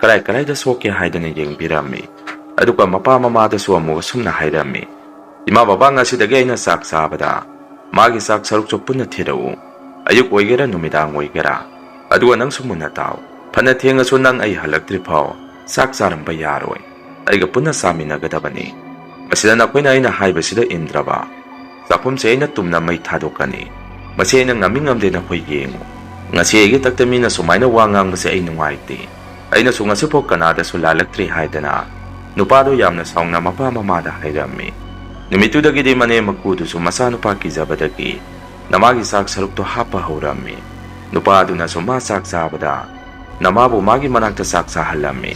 ꯀꯔꯥꯏ ꯀꯔꯥꯏꯗ ꯁꯣꯛꯀꯦ ꯍꯥꯏꯗꯅ ꯌꯦꯡꯕꯤꯔꯝꯃꯤ꯫ ꯑꯗꯨꯒ ꯃꯄꯥ ꯃꯃꯥꯗꯁꯨ ꯑꯃꯨꯛ ꯑꯁꯨꯝꯅ ꯍꯥꯏꯔꯝꯃꯤ, "ꯏꯃꯥ ꯕꯕꯥ ꯉꯁꯤꯗꯒꯤ ꯑꯩꯅ ꯆꯥꯛ ꯆꯥꯕꯗ ꯃꯥꯒꯤ ꯆꯥꯛ ꯁꯔꯨꯛꯁꯨ ꯄꯨꯟꯅ ꯊꯤꯔꯛꯎ꯫ ꯑꯌꯨꯛ ꯑꯣꯏꯒꯦꯔꯥ ꯅꯨꯃꯤꯗꯥꯡ ꯑꯣꯏꯒꯦꯔꯥ꯫ ꯑꯗꯨꯒ ꯅꯪꯁꯨ ꯃꯨꯟꯅ ꯇꯥꯎ꯫ ꯐꯅ ꯊꯦꯡꯉꯁꯨ ꯅꯪ ꯑꯩ ꯍꯜꯂꯛꯇ꯭ꯔꯤ ꯐꯥꯎ ꯆꯥꯛ ꯆꯥꯔꯝꯕ ꯌꯥꯔꯣꯏ꯫ ꯑꯩꯒ ꯄꯨꯟꯅ ꯆꯥꯃꯤꯟꯅꯒꯗꯕꯅꯤ꯫ ꯃꯁꯤꯗ ꯅꯈꯣꯏꯅ ꯑꯩꯅ ꯍꯥꯏꯕꯁꯤꯗ ꯏꯟꯗ꯭ꯔꯕ? ꯆꯥꯛꯈꯨꯝꯁꯦ ꯑꯩꯅ ꯇꯨꯝꯅ ꯃꯩ ꯊꯥꯗꯣꯛꯀꯅꯤ꯫ ꯃꯁꯤ ꯑꯩꯅ ꯉꯝꯃꯤ ꯉꯝꯗꯦ ꯅꯈꯣꯏ ꯌꯦꯡꯉꯨ꯫ ꯉꯁꯤ ꯑꯩꯒꯤ ꯇꯛꯇ ꯃꯤꯅ ꯁꯨꯃꯥꯏꯅ ꯋꯥ ꯉꯥꯡꯕꯁꯦ ꯑꯩ ꯅꯨꯡꯉꯥꯏꯇꯦ꯫ ꯑꯩꯅꯁꯨ ꯉꯁꯤꯐꯥꯎ ꯀꯅꯥꯗꯁꯨ ꯂꯥꯜꯂꯛꯇ꯭ꯔꯤ" ꯍꯥꯏꯗꯅ ꯅꯨꯄꯥꯗꯨ ꯌꯥꯝꯅ ꯁꯥꯎꯅ ꯃꯄꯥ ꯃꯃꯥꯗ ꯍꯥꯏꯔꯝꯃꯤ꯫ ꯅꯨꯃꯤꯠꯇꯨꯗꯒꯤꯗꯤ ꯃꯅꯦꯝ ꯃꯀꯨꯗꯨꯁꯨ ꯃꯆꯥꯅꯨꯄꯥ ꯀꯤꯖꯕꯗꯒꯤ ꯅꯃꯥꯒꯤ ꯆꯥꯛ ꯁꯔꯨꯛꯇꯣ ꯍꯥꯞꯄ ꯍꯧꯔꯝꯃꯤ꯫ ꯅꯨꯄꯥꯗꯨꯅꯁꯨ ꯃꯥ ꯆꯥꯛ ꯆꯥꯕꯗ ꯅꯃꯥꯕꯨ ꯃꯥꯒꯤ ꯃꯅꯥꯛꯇ ꯆꯥꯛ ꯆꯥꯍꯜꯂꯝꯃꯤ꯫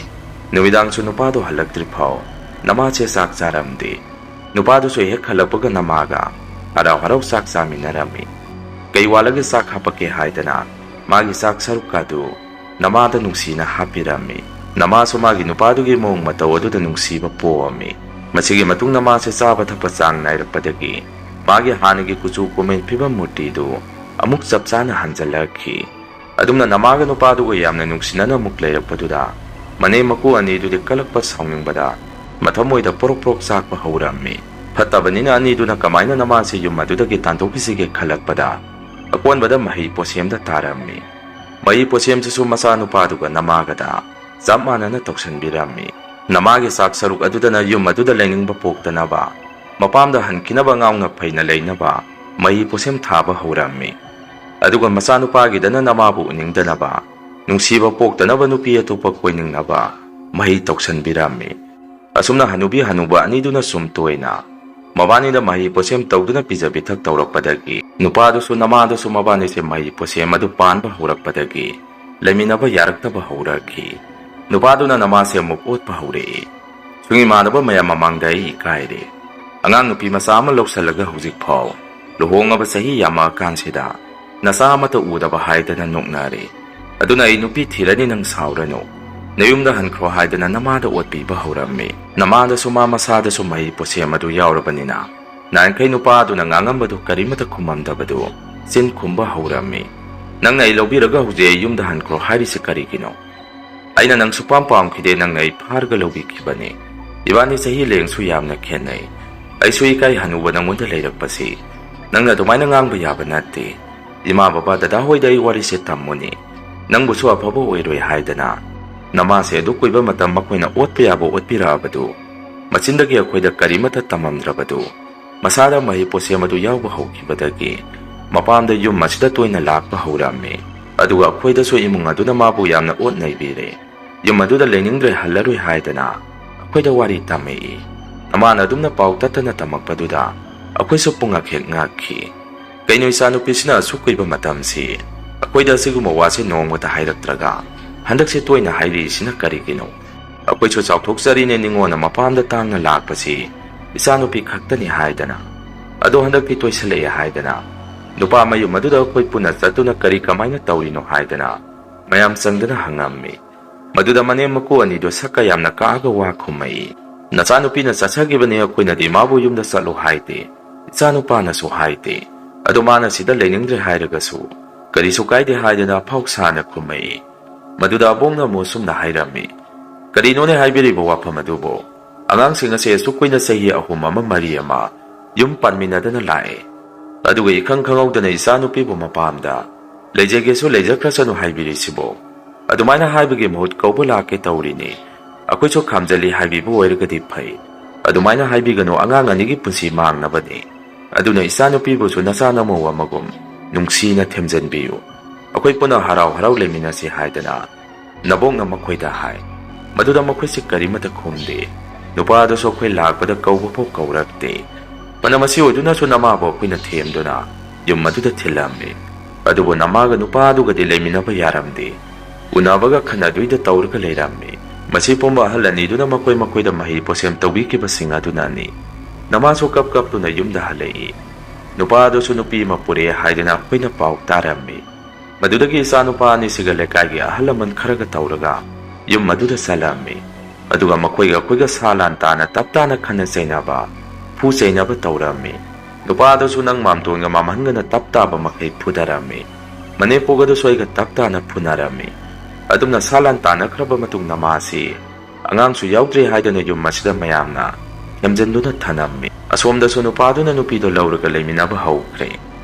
ꯅꯨꯃꯤꯗꯥꯡꯁꯨ ꯅꯨꯄꯥꯗꯣ ꯍꯜꯂꯛꯇ꯭ꯔꯤ ꯐꯥꯎ ꯅꯃꯥꯁꯦ ꯆꯥꯛ ꯆꯥꯔꯝꯗꯦ꯫ ꯅꯨꯄꯥꯗꯨꯁꯨ ꯍꯦꯛ ꯍꯜꯂꯛꯄꯒ ꯅꯃꯥꯒ ꯍꯔꯥꯎ ꯍꯔꯥꯎ ꯆꯥꯛ ꯆꯥꯃꯤꯟꯅꯔꯝꯃꯤ꯫ ꯀꯩ ꯋꯥꯠꯂꯒꯦ ꯆꯥꯛ ꯍꯥꯞꯄꯛꯀꯦ ꯍꯥꯏꯗꯅ ꯃꯥꯒꯤ ꯆꯥꯛ ꯁꯔꯨꯛꯀ ꯑꯗꯨ ꯅꯃꯥꯗ ꯅꯨꯡꯁꯤꯅ ꯍꯥꯞꯄꯤꯔꯝꯃꯤ꯫ ꯅꯃꯥꯁꯨ ꯃꯥꯒꯤ ꯅꯨꯄꯥꯗꯨꯒꯤ ꯃꯑꯣꯡ ꯃꯇꯧ ꯑꯗꯨꯗ ꯅꯨꯡꯁꯤꯕ ꯄꯣꯛꯑꯝꯃꯤ꯫ ꯃꯁꯤꯒꯤ ꯃꯇꯨꯡ ꯅꯃꯥꯁꯦ ꯆꯥꯕ ꯊꯛꯄ ꯆꯥꯡ ꯅꯥꯏꯔꯛꯄꯗꯒꯤ ꯃꯥꯒꯤ ꯍꯥꯟꯅꯒꯤ ꯀꯨꯆꯨ ꯀꯨꯃꯦꯟ ꯐꯤꯕꯝ ꯃꯨꯔꯇꯤꯗꯨ ꯑꯃꯨꯛ ꯆꯞ ꯆꯥꯅ ꯍꯟꯖꯜꯂꯛꯈꯤ꯫ ꯑꯗꯨꯝꯅ ꯅꯃꯥꯒ ꯅꯨꯄꯥꯗꯨꯒ ꯌꯥꯝꯅ ꯅꯨꯡꯁꯤꯅꯅ ꯑꯃꯨꯛ ꯂꯩꯔꯛꯄꯗꯨꯗ ꯃꯅꯦꯝ ꯃꯀꯨ ꯑꯅꯤꯗꯨꯗꯤ ꯀꯜꯂꯛꯄ ꯁꯥꯎꯅꯤꯡꯕꯗ ꯃꯊꯃꯣꯏꯗ ꯄ꯭ꯔꯣꯛ ꯄ꯭ꯔꯣꯛ ꯆꯥꯛꯄ ꯍꯧꯔꯝꯃꯤ꯫ ꯐꯠꯇꯕꯅꯤꯅ ꯑꯅꯤꯗꯨꯅ ꯀꯃꯥꯏꯅ ꯅꯃꯥꯁꯦ ꯌꯨꯝ ꯑꯗꯨꯗꯒꯤ ꯇꯥꯟꯊꯣꯛꯈꯤꯁꯤꯒꯦ ꯈꯜꯂꯛꯄꯗ ꯑꯀꯣꯟꯕꯗ ꯃꯍꯩ ꯄꯣꯠꯁꯦꯝꯗ ꯇꯥꯔꯝꯃꯤ꯫ ꯃꯍꯩ ꯄꯣꯠꯁꯦꯝꯁꯤꯁꯨ ꯃꯆꯥꯅꯨꯄꯥꯗꯨꯒ ꯅꯃꯥꯒꯗ ꯆꯞ ꯃꯥꯟꯅꯅ ꯇꯧꯁꯟꯕꯤꯔꯝꯃꯤ꯫ ꯅꯃꯥꯒꯤ ꯆꯥꯛ ꯁꯔꯨꯛ ꯑꯗꯨꯗꯅ ꯌꯨꯝ ꯑꯗꯨꯗ ꯂꯩꯅꯤꯡꯕ ꯄꯣꯛꯇꯅꯕ, ꯃꯄꯥꯝꯗ ꯍꯟꯈꯤꯅꯕ ꯉꯥꯎꯅ ꯐꯩꯅ ꯂꯩꯅꯕ ꯃꯍꯩ ꯄꯣꯠꯁꯦꯝ ꯊꯥꯕ ꯍꯧꯔꯝꯃꯤ꯫ ꯑꯗꯨꯒ ꯃꯆꯥꯅꯨꯄꯥꯒꯤꯗꯅ ꯅꯃꯥꯕꯨ ꯎꯅꯤꯡꯗꯅꯕ, ꯅꯨꯡꯁꯤꯕ ꯄꯣꯛꯇꯅꯕ ꯅꯨꯄꯤ ꯑꯇꯣꯞꯄ ꯀꯣꯏꯅꯤꯡꯅꯕ ꯃꯍꯩ ꯇꯧꯁꯟꯕꯤꯔꯝꯃꯤ꯫ ꯑꯁꯨꯝꯅ ꯍꯅꯨꯕꯤ ꯍꯅꯨꯕ ꯑꯅꯤꯗꯨꯅ ꯁꯨꯝ ꯇꯣꯏꯅ ꯃꯕꯥꯅꯤꯗ ꯃꯍꯩ ꯄꯣꯠꯁꯦꯝ ꯇꯧꯗꯨꯅ ꯄꯤꯖ ꯄꯤꯊꯛ ꯇꯧꯔꯛꯄꯗꯒꯤ ꯅꯨꯄꯥꯗꯨꯁꯨ ꯅꯃꯥꯗꯨꯁꯨ ꯃꯕꯥꯅꯤꯁꯦ ꯃꯍꯩ ꯄꯣꯠꯁꯦꯝ ꯑꯗꯨ ꯄꯥꯟꯕ ꯍꯧꯔꯛꯄꯗꯒꯤ ꯂꯩꯃꯤꯟꯅꯕ ꯌꯥꯔꯛꯇꯕ ꯍꯧꯔꯛꯈꯤ꯫ ꯅꯨꯄꯥꯗꯨꯅ ꯅꯃꯥꯁꯦ ꯑꯃꯨꯛ ꯑꯣꯠꯄ ꯍꯧꯔꯛꯏ꯫ ꯁꯨꯡ ꯏꯃꯥꯟꯅꯕ ꯃꯌꯥꯝ ꯃꯃꯥꯡꯗ ꯑꯩ ꯏꯀꯥꯏꯔꯦ꯫ ꯑꯉꯥꯡ ꯅꯨꯄꯤ ꯃꯆꯥ ꯑꯃ ꯂꯧꯁꯜꯂꯒ ꯍꯧꯖꯤꯛ ꯐꯥꯎ ꯂꯨꯍꯣꯡꯉꯕ ꯆꯍꯤ ꯌꯥꯝꯃꯛꯑꯀꯥꯟꯁꯤꯗ ꯅꯆꯥ ꯑꯃꯠꯇ ꯎꯗꯕ ꯍꯥꯏꯗꯅ ꯅꯣꯛꯅꯔꯦ꯫ ꯑꯗꯨꯅ ꯑꯩ ꯅꯨꯄꯤ ꯊꯤꯔꯅꯤ, ꯅꯪ ꯁꯥꯎꯔꯅꯨ꯫ ꯅꯌꯨꯝꯗ ꯍꯟꯈ꯭ꯔꯣ ꯍꯥꯏꯗꯅ ꯅꯃꯥꯗ ꯑꯣꯠꯄꯤꯕ ꯍꯧꯔꯝꯃꯤ꯫ ꯅꯃꯥꯗꯁꯨ ꯃꯥ ꯃꯁꯥꯗꯁꯨ ꯃꯍꯩ ꯄꯣꯠꯁꯦꯝ ꯑꯗꯨ ꯌꯥꯎꯔꯕꯅꯤꯅ ꯅꯍꯥꯟꯈꯩ ꯅꯨꯄꯥ ꯑꯗꯨꯅ ꯉꯥꯡꯉꯝꯕꯗꯨ ꯀꯔꯤꯃꯠꯇ ꯈꯨꯝꯃꯝꯗꯕꯗꯨ ꯆꯤꯟ ꯈꯨꯝꯕ ꯍꯧꯔꯝꯃꯤ꯫ ꯅꯪꯅ ꯑꯩ ꯂꯧꯕꯤꯔꯒ ꯍꯧꯖꯤꯛ ꯑꯩ ꯌꯨꯝꯗ ꯍꯟꯈ꯭ꯔꯣ ꯍꯥꯏꯔꯤꯁꯤ ꯀꯔꯤꯒꯤꯅꯣ? ꯑꯩꯅ ꯅꯪ ꯁꯨꯄꯥꯝ ꯄꯥꯝꯈꯤꯗꯦ, ꯅꯪꯅ ꯑꯩ ꯐꯥꯔꯒ ꯂꯧꯕꯤꯈꯤꯕꯅꯤ꯫ ꯏꯕꯥꯅꯤ ꯆꯍꯤ ꯂꯦꯡꯁꯨ ꯌꯥꯝꯅ ꯈꯦꯠꯅꯩ꯫ ꯑꯩꯁꯨ ꯏꯀꯥꯏ ꯍꯅꯨꯕ ꯅꯪꯉꯣꯟꯗ ꯂꯩꯔꯛꯄꯁꯤ꯫ ꯅꯪꯅ ꯑꯗꯨꯃꯥꯏꯅ ꯉꯥꯡꯕ ꯌꯥꯕ ꯅꯠꯇꯦ꯫ ꯏꯃꯥ ꯕꯕꯥ ꯗꯗꯥ ꯍꯣꯏꯗ ꯑꯩ ꯋꯥꯔꯤꯁꯦ ꯇꯝꯃꯨꯅꯤ꯫ ꯅꯪꯕꯨꯁꯨ ꯑꯐꯕ ꯑꯣꯏꯔꯣꯏ ꯍꯥꯏꯗꯅ ꯅꯃꯥꯁꯦ ꯑꯗꯨ ꯀꯨꯏꯕ ꯃꯇꯝ ꯃꯈꯣꯏꯅ ꯑꯣꯠꯄ ꯌꯥꯕ ꯑꯣꯠꯄꯤꯔꯛꯑꯕꯗꯨ ꯃꯆꯤꯟꯗꯒꯤ ꯑꯩꯈꯣꯏꯗ ꯀꯔꯤꯃꯠꯇ ꯇꯝꯃꯝꯗ꯭ꯔꯕꯗꯨ ꯃꯁꯥꯗ ꯃꯍꯩ ꯄꯣꯠꯁꯦꯝ ꯑꯗꯨ ꯌꯥꯎꯕ ꯍꯧꯈꯤꯕꯗꯒꯤ ꯃꯄꯥꯝꯗ ꯌꯨꯝ ꯑꯁꯤꯗ ꯇꯣꯏꯅ ꯂꯥꯛꯄ ꯍꯧꯔꯝꯃꯤ꯫ ꯑꯗꯨꯒ ꯑꯩꯈꯣꯏꯗꯁꯨ ꯏꯃꯨꯡ ꯑꯗꯨꯅ ꯃꯥꯕꯨ ꯌꯥꯝꯅ ꯑꯣꯠ ꯅꯩꯕꯤꯔꯦ꯫ ꯌꯨꯝ ꯑꯗꯨꯗ ꯂꯩꯅꯤꯡꯗ꯭ꯔꯦ, ꯍꯜꯂꯔꯣꯏ ꯍꯥꯏꯗꯅ ꯑꯩꯈꯣꯏꯗ ꯋꯥꯔꯤ ꯇꯝꯃꯛꯏ꯫ ꯃꯃꯥꯅ ꯑꯗꯨꯝꯅ ꯄꯥꯎ ꯇꯠꯇꯅ ꯇꯝꯃꯛꯄꯗꯨꯗ ꯑꯩꯈꯣꯏꯁꯨ ꯄꯨꯡꯉꯛ ꯍꯦꯛ ꯉꯛꯈꯤ꯫ ꯀꯩꯅꯣ ꯏꯆꯥꯅꯨꯄꯤꯁꯤꯅ ꯑꯁꯨꯛ ꯀꯨꯏꯕ ꯃꯇꯝꯁꯤ ꯑꯩꯈꯣꯏꯗ ꯑꯁꯤꯒꯨꯝꯕ ꯋꯥꯁꯦ ꯅꯣꯡꯃꯇ ꯍꯥꯏꯔꯛꯇ꯭ꯔꯒ ꯍꯟꯗꯛꯁꯦ ꯇꯣꯏꯅ ꯍꯥꯏꯔꯛꯏꯁꯤꯅ ꯀꯔꯤꯒꯤꯅꯣ? ꯑꯩꯈꯣꯏꯁꯨ ꯆꯥꯎꯊꯣꯛꯆꯔꯤꯅꯦ ꯅꯤꯉꯣꯟꯅ ꯃꯄꯥꯝꯗ ꯇꯥꯡꯅ ꯂꯥꯛꯄꯁꯤ꯫ ꯏꯆꯥꯅꯨꯄꯤ ꯈꯛꯇꯅꯤ ꯍꯥꯏꯗꯅ꯫ ꯑꯗꯣ ꯍꯟꯗꯛꯇꯤ ꯇꯣꯏꯁꯜꯂꯛꯑꯦ ꯍꯥꯏꯗꯅ ꯅꯨꯄꯥ ꯃꯌꯨꯝ ꯑꯗꯨꯗ ꯑꯩꯈꯣꯏ ꯄꯨꯟꯅ ꯆꯠꯇꯨꯅ ꯀꯔꯤ ꯀꯃꯥꯏꯅ ꯇꯧꯔꯤꯅꯣ ꯍꯥꯏꯗꯅ ꯃꯌꯥꯝ ꯆꯪꯗꯅ ꯍꯪꯉꯝꯃꯤ꯫ ꯃꯗꯨꯗ ꯃꯅꯦꯝ ꯃꯀꯨ ꯑꯅꯤꯗꯣ ꯁꯛꯀ ꯌꯥꯝꯅ ꯀꯛꯑꯒ ꯋꯥ ꯈꯨꯝꯃꯛꯏ꯫ "ꯅꯆꯥꯅꯨꯄꯤꯅ ꯆꯠꯆꯈꯤꯕꯅꯦ, ꯑꯩꯈꯣꯏꯅꯗꯤ ꯃꯥꯕꯨ ꯌꯨꯝꯗ ꯆꯠꯂꯨ ꯍꯥꯏꯗꯦ, ꯏꯆꯥꯅꯨꯄꯥꯅꯁꯨ ꯍꯥꯏꯗꯦ, ꯑꯗꯣ ꯃꯥꯅ ꯁꯤꯗ ꯂꯩꯅꯤꯡꯗ꯭ꯔꯦ ꯍꯥꯏꯔꯒꯁꯨ ꯀꯔꯤꯁꯨ ꯀꯥꯏꯗꯦ" ꯍꯥꯏꯗꯅ ꯑꯐꯥꯎ ꯁꯥꯅ ꯈꯨꯝꯃꯛꯏ꯫ ꯃꯗꯨꯗ ꯑꯕꯣꯛꯅ ꯑꯃꯨꯛ ꯑꯁꯨꯝꯅ ꯍꯥꯏꯔꯝꯃꯤ, "ꯀꯔꯤꯅꯣꯅꯦ ꯍꯥꯏꯕꯤꯔꯤꯕ ꯋꯥꯐꯝ ꯑꯗꯨꯕꯨ? ꯑꯉꯥꯡꯁꯤꯡ ꯑꯁꯦ ꯑꯁꯨꯛ ꯀꯨꯏꯅ ꯆꯍꯤ ꯑꯍꯨꯝ ꯑꯃ ꯃꯔꯤ ꯑꯃ ꯌꯨꯝ ꯄꯥꯟꯃꯤꯟꯅꯗꯅ ꯂꯥꯛꯑꯦ, ꯑꯗꯨꯒ ꯏꯈꯪ ꯈꯪꯍꯧꯗꯅ ꯏꯆꯥꯅꯨꯄꯤꯕꯨ ꯃꯄꯥꯝꯗ ꯂꯩꯖꯒꯦꯁꯨ ꯂꯩꯖꯈ꯭ꯔꯁꯅꯨ ꯍꯥꯏꯕꯤꯔꯤꯁꯤꯕꯨ?" ꯑꯗꯨꯃꯥꯏꯅ ꯍꯥꯏꯕꯒꯤ ꯃꯍꯨꯠ ꯀꯧꯕ ꯂꯥꯛꯀꯦ ꯇꯧꯔꯤꯅꯤ꯫ ꯑꯩꯈꯣꯏꯁꯨ ꯈꯥꯝꯖꯜꯂꯤ ꯍꯥꯏꯕꯤꯕ ꯑꯣꯏꯔꯒꯗꯤ ꯐꯩ꯫ ꯑꯗꯨꯃꯥꯏꯅ ꯍꯥꯏꯕꯤꯒꯅꯨ, ꯑꯉꯥꯡ ꯑꯅꯤꯒꯤ ꯄꯨꯟꯁꯤ ꯃꯥꯡꯅꯕꯅꯤ꯫ ꯑꯗꯨꯅ ꯏꯆꯥꯅꯨꯄꯤꯕꯨꯁꯨ ꯅꯆꯥ ꯅꯃꯧ ꯑꯃꯒꯨꯝ ꯅꯨꯡꯁꯤꯅ ꯊꯦꯝꯖꯤꯟꯕꯤꯌꯨ꯫ ꯑꯩꯈꯣꯏ ꯄꯨꯟꯅ ꯍꯔꯥꯎ ꯍꯔꯥꯎ ꯂꯩꯃꯤꯟꯅꯁꯤ ꯍꯥꯏꯗꯅ ꯅꯕꯣꯛꯅ ꯃꯈꯣꯏꯗ ꯍꯥꯏ꯫ ꯃꯗꯨꯗ ꯃꯈꯣꯏꯁꯤ ꯀꯔꯤꯃꯠꯇ ꯈꯨꯝꯗꯦ꯫ ꯅꯨꯄꯥ ꯑꯗꯨꯁꯨ ꯑꯩꯈꯣꯏ ꯂꯥꯛꯄꯗ ꯀꯧꯕ ꯐꯥꯎ ꯀꯧꯔꯛꯇꯦ꯫ ꯃꯔꯝ ꯑꯁꯤ ꯑꯣꯏꯗꯨꯅꯁꯨ ꯅꯃꯥꯕꯨ ꯑꯩꯈꯣꯏꯅ ꯊꯦꯝꯗꯨꯅ ꯌꯨꯝ ꯑꯗꯨꯗ ꯊꯤꯜꯂꯝꯃꯤ꯫ ꯑꯗꯨꯕꯨ ꯅꯃꯥꯒ ꯅꯨꯄꯥ ꯑꯗꯨꯒꯗꯤ ꯂꯩꯃꯤꯟꯅꯕ ꯌꯥꯔꯝꯗꯦ꯫ ꯎꯅꯕꯒ ꯈꯟꯅꯗꯣꯏꯗ ꯇꯧꯔꯒ ꯂꯩꯔꯝꯃꯤ꯫ ꯃꯁꯤ ꯄꯨꯝꯕ ꯑꯍꯜ ꯑꯅꯤꯗꯨꯅ ꯃꯈꯣꯏ ꯃꯈꯣꯏꯗ ꯃꯍꯩ ꯄꯣꯠꯁꯦꯝ ꯇꯧꯕꯤꯈꯤꯕꯁꯤꯡ ꯑꯗꯨꯅꯅꯤ꯫ ꯅꯃꯥꯁꯨ ꯀꯞ ꯀꯞꯇꯨꯅ ꯌꯨꯝꯗ ꯍꯜꯂꯛꯏ꯫ ꯅꯨꯄꯥ ꯑꯗꯨꯁꯨ ꯅꯨꯄꯤ ꯑꯃ ꯄꯨꯔꯛꯑꯦ ꯍꯥꯏꯗꯅ ꯑꯩꯈꯣꯏꯅ ꯄꯥꯎ ꯇꯥꯔꯝꯃꯤ꯫ ꯃꯗꯨꯗꯒꯤ ꯏꯆꯥ ꯅꯨꯄꯥ ꯑꯅꯤꯁꯤꯒ ꯂꯩꯀꯥꯏꯒꯤ ꯑꯍꯜ ꯂꯃꯟ ꯈꯔꯒ ꯇꯧꯔꯒ ꯌꯨꯝ ꯑꯗꯨꯗ ꯆꯠꯂꯝꯃꯤ꯫ ꯑꯗꯨꯒ ꯃꯈꯣꯏꯒ ꯑꯩꯈꯣꯏꯒ ꯁꯥ ꯂꯥꯟ ꯇꯥꯅ ꯇꯞ ꯇꯥꯅ ꯈꯟꯅ ꯆꯩꯅꯕ, ꯐꯨ ꯆꯩꯅꯕ ꯇꯧꯔꯝꯃꯤ꯫ ꯅꯨꯄꯥ ꯑꯗꯨꯁꯨ ꯅꯪ ꯃꯥꯝꯇꯣꯟꯒ ꯃꯥꯝꯍꯟꯒꯅ ꯇꯞ ꯇꯥꯕ ꯃꯈꯩ ꯐꯨꯗꯔꯝꯃꯤ꯫ ꯃꯅꯦꯝꯄꯣꯛ ꯑꯗꯨꯁꯨ ꯑꯩꯒ ꯇꯞ ꯇꯥꯅ ꯐꯨꯅꯔꯝꯃꯤ꯫ ꯑꯗꯨꯝꯅ ꯁꯥ ꯂꯥꯟ ꯇꯥꯅꯈ꯭ꯔꯕ ꯃꯇꯨꯡꯗ ꯃꯥꯁꯤ ꯑꯉꯥꯡꯁꯨ ꯌꯥꯎꯗ꯭ꯔꯦ ꯍꯥꯏꯗꯨꯅ ꯌꯨꯝ ꯑꯁꯤꯗ ꯃꯌꯥꯝꯅ ꯊꯦꯝꯖꯤꯟꯗꯨꯅ ꯊꯅꯝꯃꯤ꯫ ꯑꯁꯣꯝꯗꯁꯨ ꯅꯨꯄꯥꯗꯨꯅ ꯅꯨꯄꯤꯗꯣ ꯂꯧꯔꯒ ꯂꯩꯃꯤꯟꯅꯕ ꯍꯧꯈ꯭ꯔꯦ꯫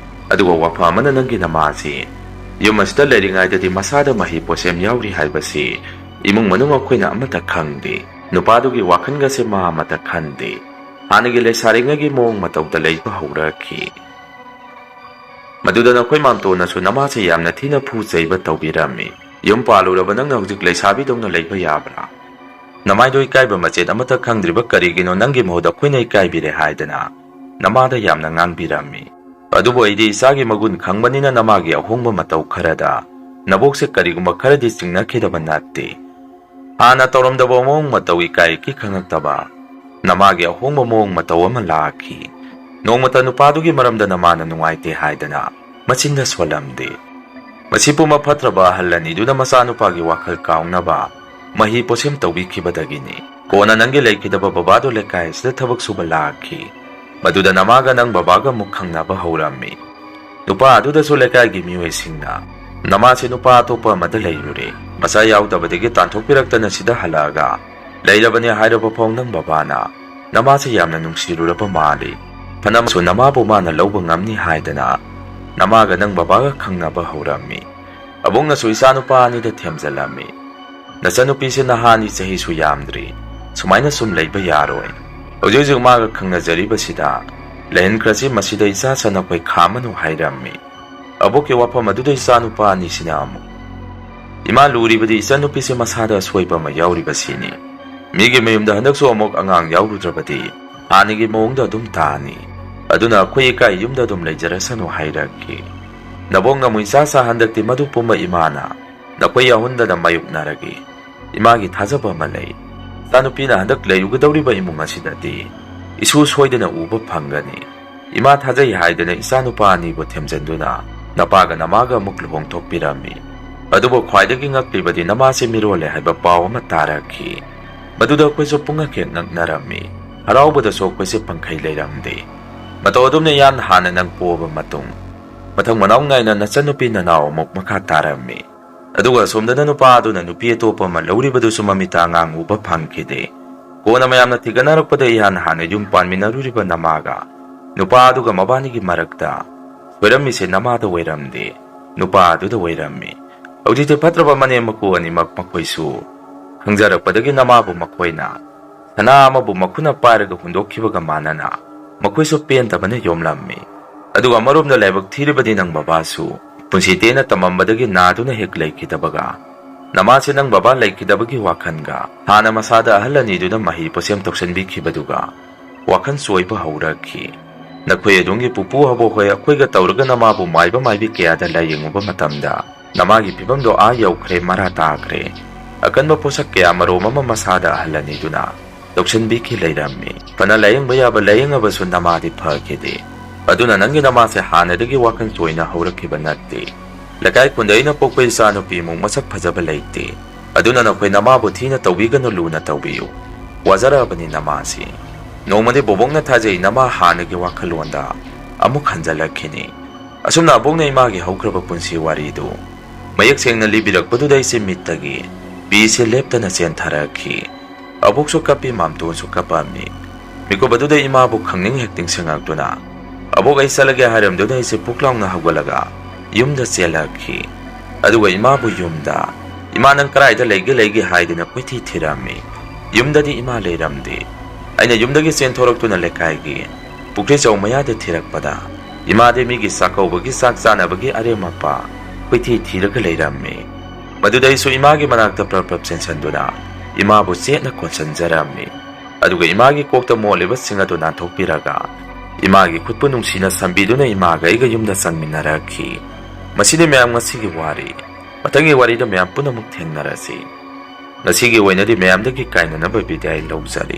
ꯑꯗꯨꯒ ꯋꯥꯐꯝ ꯑꯃꯅ ꯅꯪꯒꯤ ꯅꯃꯥꯁꯤ ꯌꯨꯝ ꯑꯁꯤꯗ ꯂꯩꯔꯤꯉꯩꯗꯗꯤ ꯃꯁꯥꯗ ꯃꯍꯩ ꯄꯣꯠꯁꯦꯝ ꯌꯥꯎꯔꯤ ꯍꯥꯏꯕꯁꯤ ꯏꯃꯨꯡ ꯃꯅꯨꯡ ꯑꯩꯈꯣꯏꯅ ꯑꯃꯠꯇ ꯈꯪꯗꯦ꯫ ꯅꯨꯄꯥꯗꯨꯒꯤ ꯋꯥꯈꯜꯒꯁꯦ ꯃꯥ ꯑꯃꯠꯇ ꯈꯟꯗꯦ꯫ ꯍꯥꯟꯅꯒꯤ ꯂꯩꯁꯥꯔꯤꯉꯩꯒꯤ ꯃꯑꯣꯡ ꯃꯇꯧꯗ ꯂꯩꯕ ꯍꯧꯔꯛꯈꯤ꯫ ꯃꯗꯨꯗ ꯅꯈꯣꯏ ꯃꯥꯝꯇꯣꯟꯅꯁꯨ ꯅꯃꯥꯁꯦ ꯌꯥꯝꯅ ꯊꯤꯅ ꯐꯨ ꯆꯩꯕ ꯇꯧꯕꯤꯔꯝꯃꯤ꯫ ꯌꯨꯝ ꯄꯥꯜꯂꯨꯔꯕ ꯅꯪꯅ ꯍꯧꯖꯤꯛ ꯂꯩꯁꯥꯕꯤꯗꯧꯅ ꯂꯩꯕ ꯌꯥꯕ꯭ꯔꯥ? ꯅꯃꯥꯏꯗꯣ ꯏꯀꯥꯏꯕ ꯃꯆꯦꯠ ꯑꯃꯠꯇ ꯈꯪꯗ꯭ꯔꯤꯕ ꯀꯔꯤꯒꯤꯅꯣ? ꯅꯪꯒꯤ ꯃꯍꯨꯠ ꯑꯩꯈꯣꯏꯅ ꯏꯀꯥꯏꯕꯤꯔꯦ ꯍꯥꯏꯗꯅ ꯅꯃꯥꯗ ꯌꯥꯝꯅ ꯉꯥꯡꯕꯤꯔꯝꯃꯤ꯫ ꯑꯗꯨꯕꯨ ꯑꯩꯗꯤ ꯏꯆꯥꯒꯤ ꯃꯒꯨꯟ ꯈꯪꯕꯅꯤꯅ ꯅꯃꯥꯒꯤ ꯑꯍꯣꯡꯕ ꯃꯇꯧ ꯈꯔꯗ ꯅꯕꯣꯛꯁꯦ ꯀꯔꯤꯒꯨꯝꯕ ꯈꯔꯗꯤ ꯆꯤꯡꯅꯈꯤꯗꯕ ꯅꯠꯇꯦ꯫ ꯍꯥꯟꯅ ꯇꯧꯔꯝꯗꯕ ꯃꯑꯣꯡ ꯃꯇꯧ, ꯏꯀꯥꯏ ꯏꯀꯤ ꯈꯪꯉꯛꯇꯕ, ꯅꯃꯥꯒꯤ ꯑꯍꯣꯡꯕ ꯃꯑꯣꯡ ꯃꯇꯧ ꯑꯃ ꯂꯥꯛꯈꯤ꯫ ꯅꯣꯡꯃꯇ ꯅꯨꯄꯥꯗꯨꯒꯤ ꯃꯔꯝꯗ ꯅꯃꯥꯅ ꯅꯨꯡꯉꯥꯏꯇꯦ ꯍꯥꯏꯗꯅ ꯃꯆꯤꯟꯗ ꯁꯣꯜꯂꯝꯗꯦ꯫ ꯃꯁꯤ ꯄꯨꯝꯕ ꯐꯠꯇ꯭ꯔꯕ ꯑꯍꯜ ꯑꯅꯤꯗꯨꯅ ꯃꯆꯥꯅꯨꯄꯥꯒꯤ ꯋꯥꯈꯜ ꯀꯥꯎꯅꯕ ꯃꯍꯩ ꯄꯣꯠꯁꯦꯝ ꯇꯧꯕꯤꯈꯤꯕꯗꯒꯤꯅꯤ꯫ ꯀꯣꯟꯅ ꯅꯪꯒꯤ ꯂꯩꯈꯤꯗꯕ ꯕꯕꯥꯗꯣ ꯂꯩꯀꯥꯏ ꯑꯁꯤꯗ ꯊꯕꯛ ꯁꯨꯕ ꯂꯥꯛꯈꯤ꯫ ꯃꯗꯨꯗ ꯅꯃꯥꯒ ꯅꯪ ꯕꯕꯥꯒ ꯑꯃꯨꯛ ꯈꯪꯅꯕ ꯍꯧꯔꯝꯃꯤ꯫ ꯅꯨꯄꯥ ꯑꯗꯨꯗꯁꯨ ꯂꯩꯀꯥꯏꯒꯤ ꯃꯤꯑꯣꯏꯁꯤꯡꯅ, "ꯅꯃꯥꯁꯦ ꯅꯨꯄꯥ ꯑꯇꯣꯞꯄ ꯑꯃꯗ ꯂꯩꯔꯨꯔꯦ, ꯃꯆꯥ ꯌꯥꯎꯗꯕꯗꯒꯤ ꯇꯥꯟꯊꯣꯛꯄꯤꯔꯛꯇꯅ ꯁꯤꯗ ꯍꯜꯂꯛꯑꯒ ꯂꯩꯔꯕꯅꯦ" ꯍꯥꯏꯔꯕ ꯐꯥꯎ ꯅꯪ ꯕꯕꯥꯅ ꯅꯃꯥꯁꯦ ꯌꯥꯝꯅ ꯅꯨꯡꯁꯤꯔꯨꯔꯕ ꯃꯥꯜꯂꯤ꯫ ꯐꯅꯃꯁꯨ ꯅꯃꯥꯕꯨ ꯃꯥꯅ ꯂꯧꯕ ꯉꯝꯅꯤ ꯍꯥꯏꯗꯅ ꯅꯃꯥꯒ ꯅꯪ ꯕꯕꯥꯒ ꯈꯪꯅꯕ ꯍꯧꯔꯝꯃꯤ꯫ ꯑꯕꯣꯛꯅꯁꯨ ꯏꯆꯥꯅꯨꯄꯥ ꯑꯅꯤꯗ ꯊꯦꯝꯖꯤꯜꯂꯝꯃꯤ, "ꯅꯆꯟꯅꯨꯄꯤꯁꯦ ꯅꯍꯥꯅꯤ, ꯆꯍꯤꯁꯨ ꯌꯥꯝꯗ꯭ꯔꯤ, ꯁꯨꯃꯥꯏꯅ ꯁꯨꯝ ꯂꯩꯕ ꯌꯥꯔꯣꯏ꯫ ꯍꯧꯖꯤꯛ ꯍꯧꯖꯤꯛ ꯃꯥꯒ ꯈꯪꯅꯖꯔꯤꯕꯁꯤꯗ ꯂꯩꯍꯟꯈ꯭ꯔꯁꯤ, ꯃꯁꯤꯗ ꯏꯆꯥ ꯆꯟꯅꯈꯣꯏ ꯈꯥꯝꯃꯅꯨ" ꯍꯥꯏꯔꯝꯃꯤ꯫ ꯑꯕꯣꯛꯀꯤ ꯋꯥꯐꯝ ꯑꯗꯨꯗ ꯏꯆꯥꯅꯨꯄꯥ ꯑꯅꯤꯁꯤꯅ ꯑꯃꯨꯛ, "ꯏꯃꯥ, ꯂꯨꯔꯤꯕꯗꯤ ꯏꯆꯟꯅꯨꯄꯤꯁꯦ ꯃꯁꯥꯗ ꯑꯁꯣꯏꯕ ꯑꯃ ꯌꯥꯎꯔꯤꯕꯁꯤꯅꯤ꯫ ꯃꯤꯒꯤ ꯃꯌꯨꯝꯗ ꯍꯟꯗꯛꯁꯨ ꯑꯃꯨꯛ ꯑꯉꯥꯡ ꯌꯥꯎꯔꯨꯗ꯭ꯔꯕꯗꯤ ꯍꯥꯟꯅꯒꯤ ꯃꯑꯣꯡꯗ ꯑꯗꯨꯝ ꯇꯥꯅꯤ꯫ ꯑꯗꯨꯅ ꯑꯩꯈꯣꯏ ꯏꯀꯥꯏ ꯌꯨꯝꯗ ꯑꯗꯨꯝ ꯂꯩꯖꯔꯁꯅꯨ" ꯍꯥꯏꯔꯛꯈꯤ꯫ ꯅꯕꯣꯛꯅ ꯑꯃꯨꯛ, "ꯏꯆꯥ ꯁꯥ, ꯍꯟꯗꯛꯇꯤ ꯃꯗꯨ ꯄꯨꯝꯕ ꯏꯃꯥꯅ ꯅꯈꯣꯏ ꯑꯍꯨꯝꯗꯅ ꯃꯥꯌꯣꯛꯅꯔꯒꯦ꯫ ꯏꯃꯥꯒꯤ ꯊꯥꯖꯕ ꯑꯃ ꯂꯩ꯫ ꯏꯆꯥꯅꯨꯄꯤꯅ ꯍꯟꯗꯛ ꯂꯩꯔꯨꯒꯗꯧꯔꯤꯕ ꯏꯃꯨꯡ ꯑꯁꯤꯗꯗꯤ ꯏꯁꯨ ꯁꯣꯏꯗꯅ ꯎꯕ ꯐꯪꯒꯅꯤ꯫ ꯏꯃꯥ ꯊꯥꯖꯩ ꯍꯥꯏꯗꯅ ꯏꯆꯥꯅꯨꯄꯥ ꯑꯅꯤꯕꯨ ꯊꯦꯝꯖꯤꯟꯗꯨꯅ ꯅꯄꯥꯒ ꯅꯃꯥꯒ ꯑꯃꯨꯛ ꯂꯨꯍꯣꯡꯊꯣꯛꯄꯤꯔꯝꯃꯤ꯫ ꯑꯗꯨꯕꯨ ꯈ꯭ꯋꯥꯏꯗꯒꯤ ꯉꯛꯂꯤꯕꯗꯤ ꯅꯃꯥꯁꯦ ꯃꯤꯔꯣꯜꯂꯦ ꯍꯥꯏꯕ ꯄꯥꯎ ꯑꯃ ꯇꯥꯔꯛꯈꯤ꯫ ꯃꯗꯨꯗ ꯑꯩꯈꯣꯏꯁꯨ ꯄꯨꯡꯉꯛ ꯍꯦꯛ ꯉꯛꯅꯔꯝꯃꯤ꯫ ꯍꯔꯥꯎꯕꯗꯁꯨ ꯑꯩꯈꯣꯏꯁꯦ ꯄꯪꯈꯩ ꯂꯩꯔꯝꯗꯦ꯫ ꯃꯇꯧ ꯑꯗꯨꯝꯅ ꯏꯍꯥꯟ ꯍꯥꯟꯅ ꯅꯪ ꯄꯣꯛꯑꯕ ꯃꯇꯨꯡ, ꯃꯊꯪ ꯃꯅꯥꯎ ꯅꯥꯏꯅ ꯅꯆꯟꯅꯨꯄꯤ ꯅꯅꯥꯎ ꯑꯃꯨꯛ ꯃꯈꯥ ꯇꯥꯔꯝꯃꯤ꯫ ꯑꯗꯨꯒ ꯑꯁꯣꯝꯗꯅ ꯅꯨꯄꯥ ꯑꯗꯨꯅ ꯅꯨꯄꯤ ꯑꯇꯣꯞꯄ ꯑꯃ ꯂꯧꯔꯤꯕꯗꯨꯁꯨ ꯃꯃꯤꯠꯇ ꯑꯉꯥꯡ ꯎꯕ ꯐꯪꯈꯤꯗꯦ꯫ ꯀꯣꯟꯅ ꯃꯌꯥꯝꯅ ꯊꯤꯒꯠꯅꯔꯛꯄꯗ ꯏꯍꯥꯟ ꯍꯥꯟꯅ ꯌꯨꯝ ꯄꯥꯟꯃꯤꯟꯅꯔꯨꯔꯤꯕ ꯅꯃꯥꯒ ꯅꯨꯄꯥ ꯑꯗꯨꯒ ꯃꯕꯥꯅꯤꯒꯤ ꯃꯔꯛꯇ ꯁꯣꯏꯔꯝꯃꯤꯁꯦ ꯅꯃꯥꯗ ꯑꯣꯏꯔꯝꯗꯦ, ꯅꯨꯄꯥ ꯑꯗꯨꯗ ꯑꯣꯏꯔꯝꯃꯤ꯫ ꯍꯧꯖꯤꯛꯇꯤ ꯐꯠꯇ꯭ꯔꯕ ꯃꯅꯦꯝ ꯃꯀꯨ ꯑꯅꯤꯃꯛ ꯃꯈꯣꯏꯁꯨ ꯈꯪꯖꯔꯛꯄꯗꯒꯤ ꯅꯃꯥꯕꯨ ꯃꯈꯣꯏꯅ ꯁꯅꯥ ꯑꯃꯕꯨ ꯃꯈꯨꯠꯅ ꯄꯥꯏꯔꯒ ꯍꯨꯟꯗꯣꯛꯈꯤꯕꯒ ꯃꯥꯟꯅꯅ ꯃꯈꯣꯏꯁꯨ ꯄꯦꯟꯗꯕꯅ ꯌꯣꯝꯂꯝꯃꯤ꯫ ꯑꯗꯨꯒ ꯑꯃꯔꯣꯝꯗ ꯂꯥꯏꯕꯛ ꯊꯤꯔꯤꯕꯗꯤ ꯅꯪ ꯕꯕꯥꯁꯨ ꯄꯨꯟꯁꯤ ꯇꯦꯟꯅ ꯇꯝꯃꯝꯕꯗꯒꯤ ꯅꯥꯗꯨꯅ ꯍꯦꯛ ꯂꯩꯈꯤꯗꯕꯒ ꯅꯃꯥꯁꯦ ꯅꯪ ꯕꯕꯥ ꯂꯩꯈꯤꯗꯕꯒꯤ ꯋꯥꯈꯜꯒ ꯍꯥꯟꯅ ꯃꯁꯥꯗ ꯑꯍꯜ ꯑꯅꯤꯗꯨꯅ ꯃꯍꯩ ꯄꯣꯠꯁꯦꯝ ꯇꯧꯁꯤꯟꯕꯤꯈꯤꯕꯗꯨꯒ ꯋꯥꯈꯜ ꯆꯣꯏꯕ ꯍꯧꯔꯛꯈꯤ꯫ ꯅꯈꯣꯏ ꯑꯗꯣꯝꯒꯤ ꯄꯨꯄꯨ ꯑꯕꯣꯛ ꯍꯣꯏ ꯑꯩꯈꯣꯏꯒ ꯇꯧꯔꯒ ꯅꯃꯥꯕꯨ ꯃꯥꯏꯕ ꯃꯥꯏꯕꯤ ꯀꯌꯥꯗ ꯂꯥꯏꯌꯦꯡꯉꯨꯕ ꯃꯇꯝꯗ ꯅꯃꯥꯒꯤ ꯐꯤꯕꯝꯗꯣ ꯑꯥ ꯌꯧꯈ꯭ꯔꯦ, ꯃꯔꯥ ꯇꯥꯈ꯭ꯔꯦ꯫ ꯑꯀꯟꯕ ꯄꯣꯠꯁꯛ ꯀꯌꯥ ꯃꯔꯣꯝ ꯑꯃ ꯃꯁꯥꯗ ꯑꯍꯜ ꯑꯅꯤꯗꯨꯅ ꯇꯧꯁꯤꯟꯕꯤꯈꯤ ꯂꯩꯔꯝꯃꯤ꯫ ꯐꯅ ꯂꯥꯌꯦꯡꯕ ꯌꯥꯕ ꯂꯥꯌꯦꯡꯉꯕꯁꯨ ꯅꯃꯥꯗꯤ ꯐꯈꯤꯗꯦ꯫ ꯑꯗꯨꯅ ꯅꯪꯒꯤ ꯅꯃꯥꯁꯦ ꯍꯥꯟꯅꯗꯒꯤ ꯋꯥꯈꯜ ꯆꯣꯏꯅ ꯍꯧꯔꯛꯈꯤꯕ ꯅꯠꯇꯦ꯫ ꯂꯩꯀꯥꯏ ꯈꯨꯟꯗ ꯑꯩꯅ ꯄꯣꯛꯄ ꯏꯆꯥꯅꯨꯄꯤꯃꯨꯛ ꯃꯁꯛ ꯐꯖꯕ ꯂꯩꯇꯦ꯫ ꯑꯗꯨꯅ ꯅꯈꯣꯏ ꯅꯃꯥꯕꯨ ꯊꯤꯅ ꯇꯧꯕꯤꯒꯅꯨ, ꯂꯨꯅ ꯇꯧꯕꯤꯌꯨ꯫ ꯋꯥꯖꯔꯛꯑꯕꯅꯤ ꯅꯃꯥꯁꯤ꯫ ꯅꯣꯡꯃꯗꯤ ꯕꯣꯕꯣꯛꯅ ꯊꯥꯖꯩ ꯅꯃꯥ ꯍꯥꯟꯅꯒꯤ ꯋꯥꯈꯜꯂꯣꯟꯗ ꯑꯃꯨꯛ ꯍꯟꯖꯜꯂꯛꯈꯤꯅꯤ꯫ ꯑꯁꯨꯝꯅ ꯑꯕꯣꯛꯅ ꯏꯃꯥꯒꯤ ꯍꯧꯈ꯭ꯔꯕ ꯄꯨꯟꯁꯤ ꯋꯥꯔꯤꯗꯨ ꯃꯌꯦꯛ ꯁꯦꯡꯅ ꯂꯤꯕꯤꯔꯛꯄꯗꯨꯗ ꯑꯩꯁꯦ ꯃꯤꯠꯇꯒꯤ ꯄꯤꯁꯦ ꯂꯦꯞꯇꯅ ꯆꯦꯟꯊꯔꯛꯈꯤ꯫ ꯑꯕꯣꯛꯁꯨ ꯀꯞꯄꯤ, ꯃꯥꯝꯇꯣꯟꯁꯨ ꯀꯞꯄꯝꯃꯤ꯫ ꯃꯤꯀꯨꯞ ꯑꯗꯨꯗ ꯏꯃꯥꯕꯨ ꯈꯪꯅꯤꯡ ꯍꯦꯛ ꯅꯤꯡꯁꯤꯡꯉꯛꯇꯨꯅ ꯑꯕꯣꯛ ꯑꯩ ꯆꯠꯂꯒꯦ ꯍꯥꯏꯔꯝꯗꯨꯅ ꯑꯩꯁꯦ ꯄꯨꯛ ꯂꯥꯎꯅ ꯍꯧꯒꯠꯂꯒ ꯌꯨꯝꯗ ꯆꯦꯜꯂꯛꯈꯤ꯫ ꯑꯗꯨꯒ ꯏꯃꯥꯕꯨ ꯌꯨꯝꯗ, "ꯏꯃꯥ ꯅꯪ ꯀꯗꯥꯏꯗ ꯂꯩꯒꯦ ꯂꯩꯒꯦ?" ꯍꯥꯏꯗꯨꯅ ꯀꯣꯏꯊꯤ ꯊꯤꯔꯝꯃꯤ꯫ ꯌꯨꯝꯗꯗꯤ ꯏꯃꯥ ꯂꯩꯔꯝꯗꯦ꯫ ꯑꯩꯅ ꯌꯨꯝꯗꯒꯤ ꯆꯦꯟꯊꯣꯔꯛꯇꯨꯅ ꯂꯩꯀꯥꯏꯒꯤ ꯄꯨꯈ꯭ꯔꯤ ꯆꯧ ꯃꯌꯥꯗ ꯊꯤꯔꯛꯄꯗ ꯏꯃꯥꯗꯤ ꯃꯤꯒꯤ ꯆꯥꯛꯀꯧꯕꯒꯤ ꯆꯥꯛ ꯆꯥꯅꯕꯒꯤ ꯑꯔꯦꯝ ꯑꯄꯥ ꯀꯣꯏꯊꯤ ꯊꯤꯔꯒ ꯂꯩꯔꯝꯃꯤ꯫ ꯃꯗꯨꯗ ꯑꯩꯁꯨ ꯏꯃꯥꯒꯤ ꯃꯅꯥꯛꯇ ꯄ꯭ꯔꯞ ꯄ꯭ꯔꯞ ꯆꯦꯟꯁꯤꯟꯗꯨꯅ ꯏꯃꯥꯕꯨ ꯆꯦꯠꯅ ꯀꯣꯟꯁꯤꯟꯖꯔꯝꯃꯤ꯫ ꯑꯗꯨꯒ ꯏꯃꯥꯒꯤ ꯀꯣꯛꯇ ꯃꯣꯠꯂꯤꯕꯁꯤꯡ ꯑꯗꯨ ꯅꯥꯟꯊꯣꯛꯄꯤꯔꯒ ꯏꯃꯥꯒꯤ ꯈꯨꯠꯄꯨ ꯅꯨꯡꯁꯤꯅ ꯁꯝꯕꯤꯗꯨꯅ ꯏꯃꯥꯒ ꯑꯩꯒ ꯌꯨꯝꯗ ꯆꯪꯃꯤꯟꯅꯔꯛꯈꯤ꯫ ꯃꯁꯤꯅꯤ ꯃꯌꯥꯝ ꯉꯁꯤꯒꯤ ꯋꯥꯔꯤ꯫ ꯃꯊꯪꯒꯤ ꯋꯥꯔꯤꯗ ꯃꯌꯥꯝ ꯄꯨꯝꯅꯃꯛ ꯊꯦꯡꯅꯔꯁꯤ꯫ ꯉꯁꯤꯒꯤ ꯑꯣꯏꯅꯗꯤ ꯃꯌꯥꯝꯗꯒꯤ ꯀꯥꯏꯅꯅꯕ ꯕꯤꯗꯥꯏ ꯂꯧꯖꯔꯤ꯫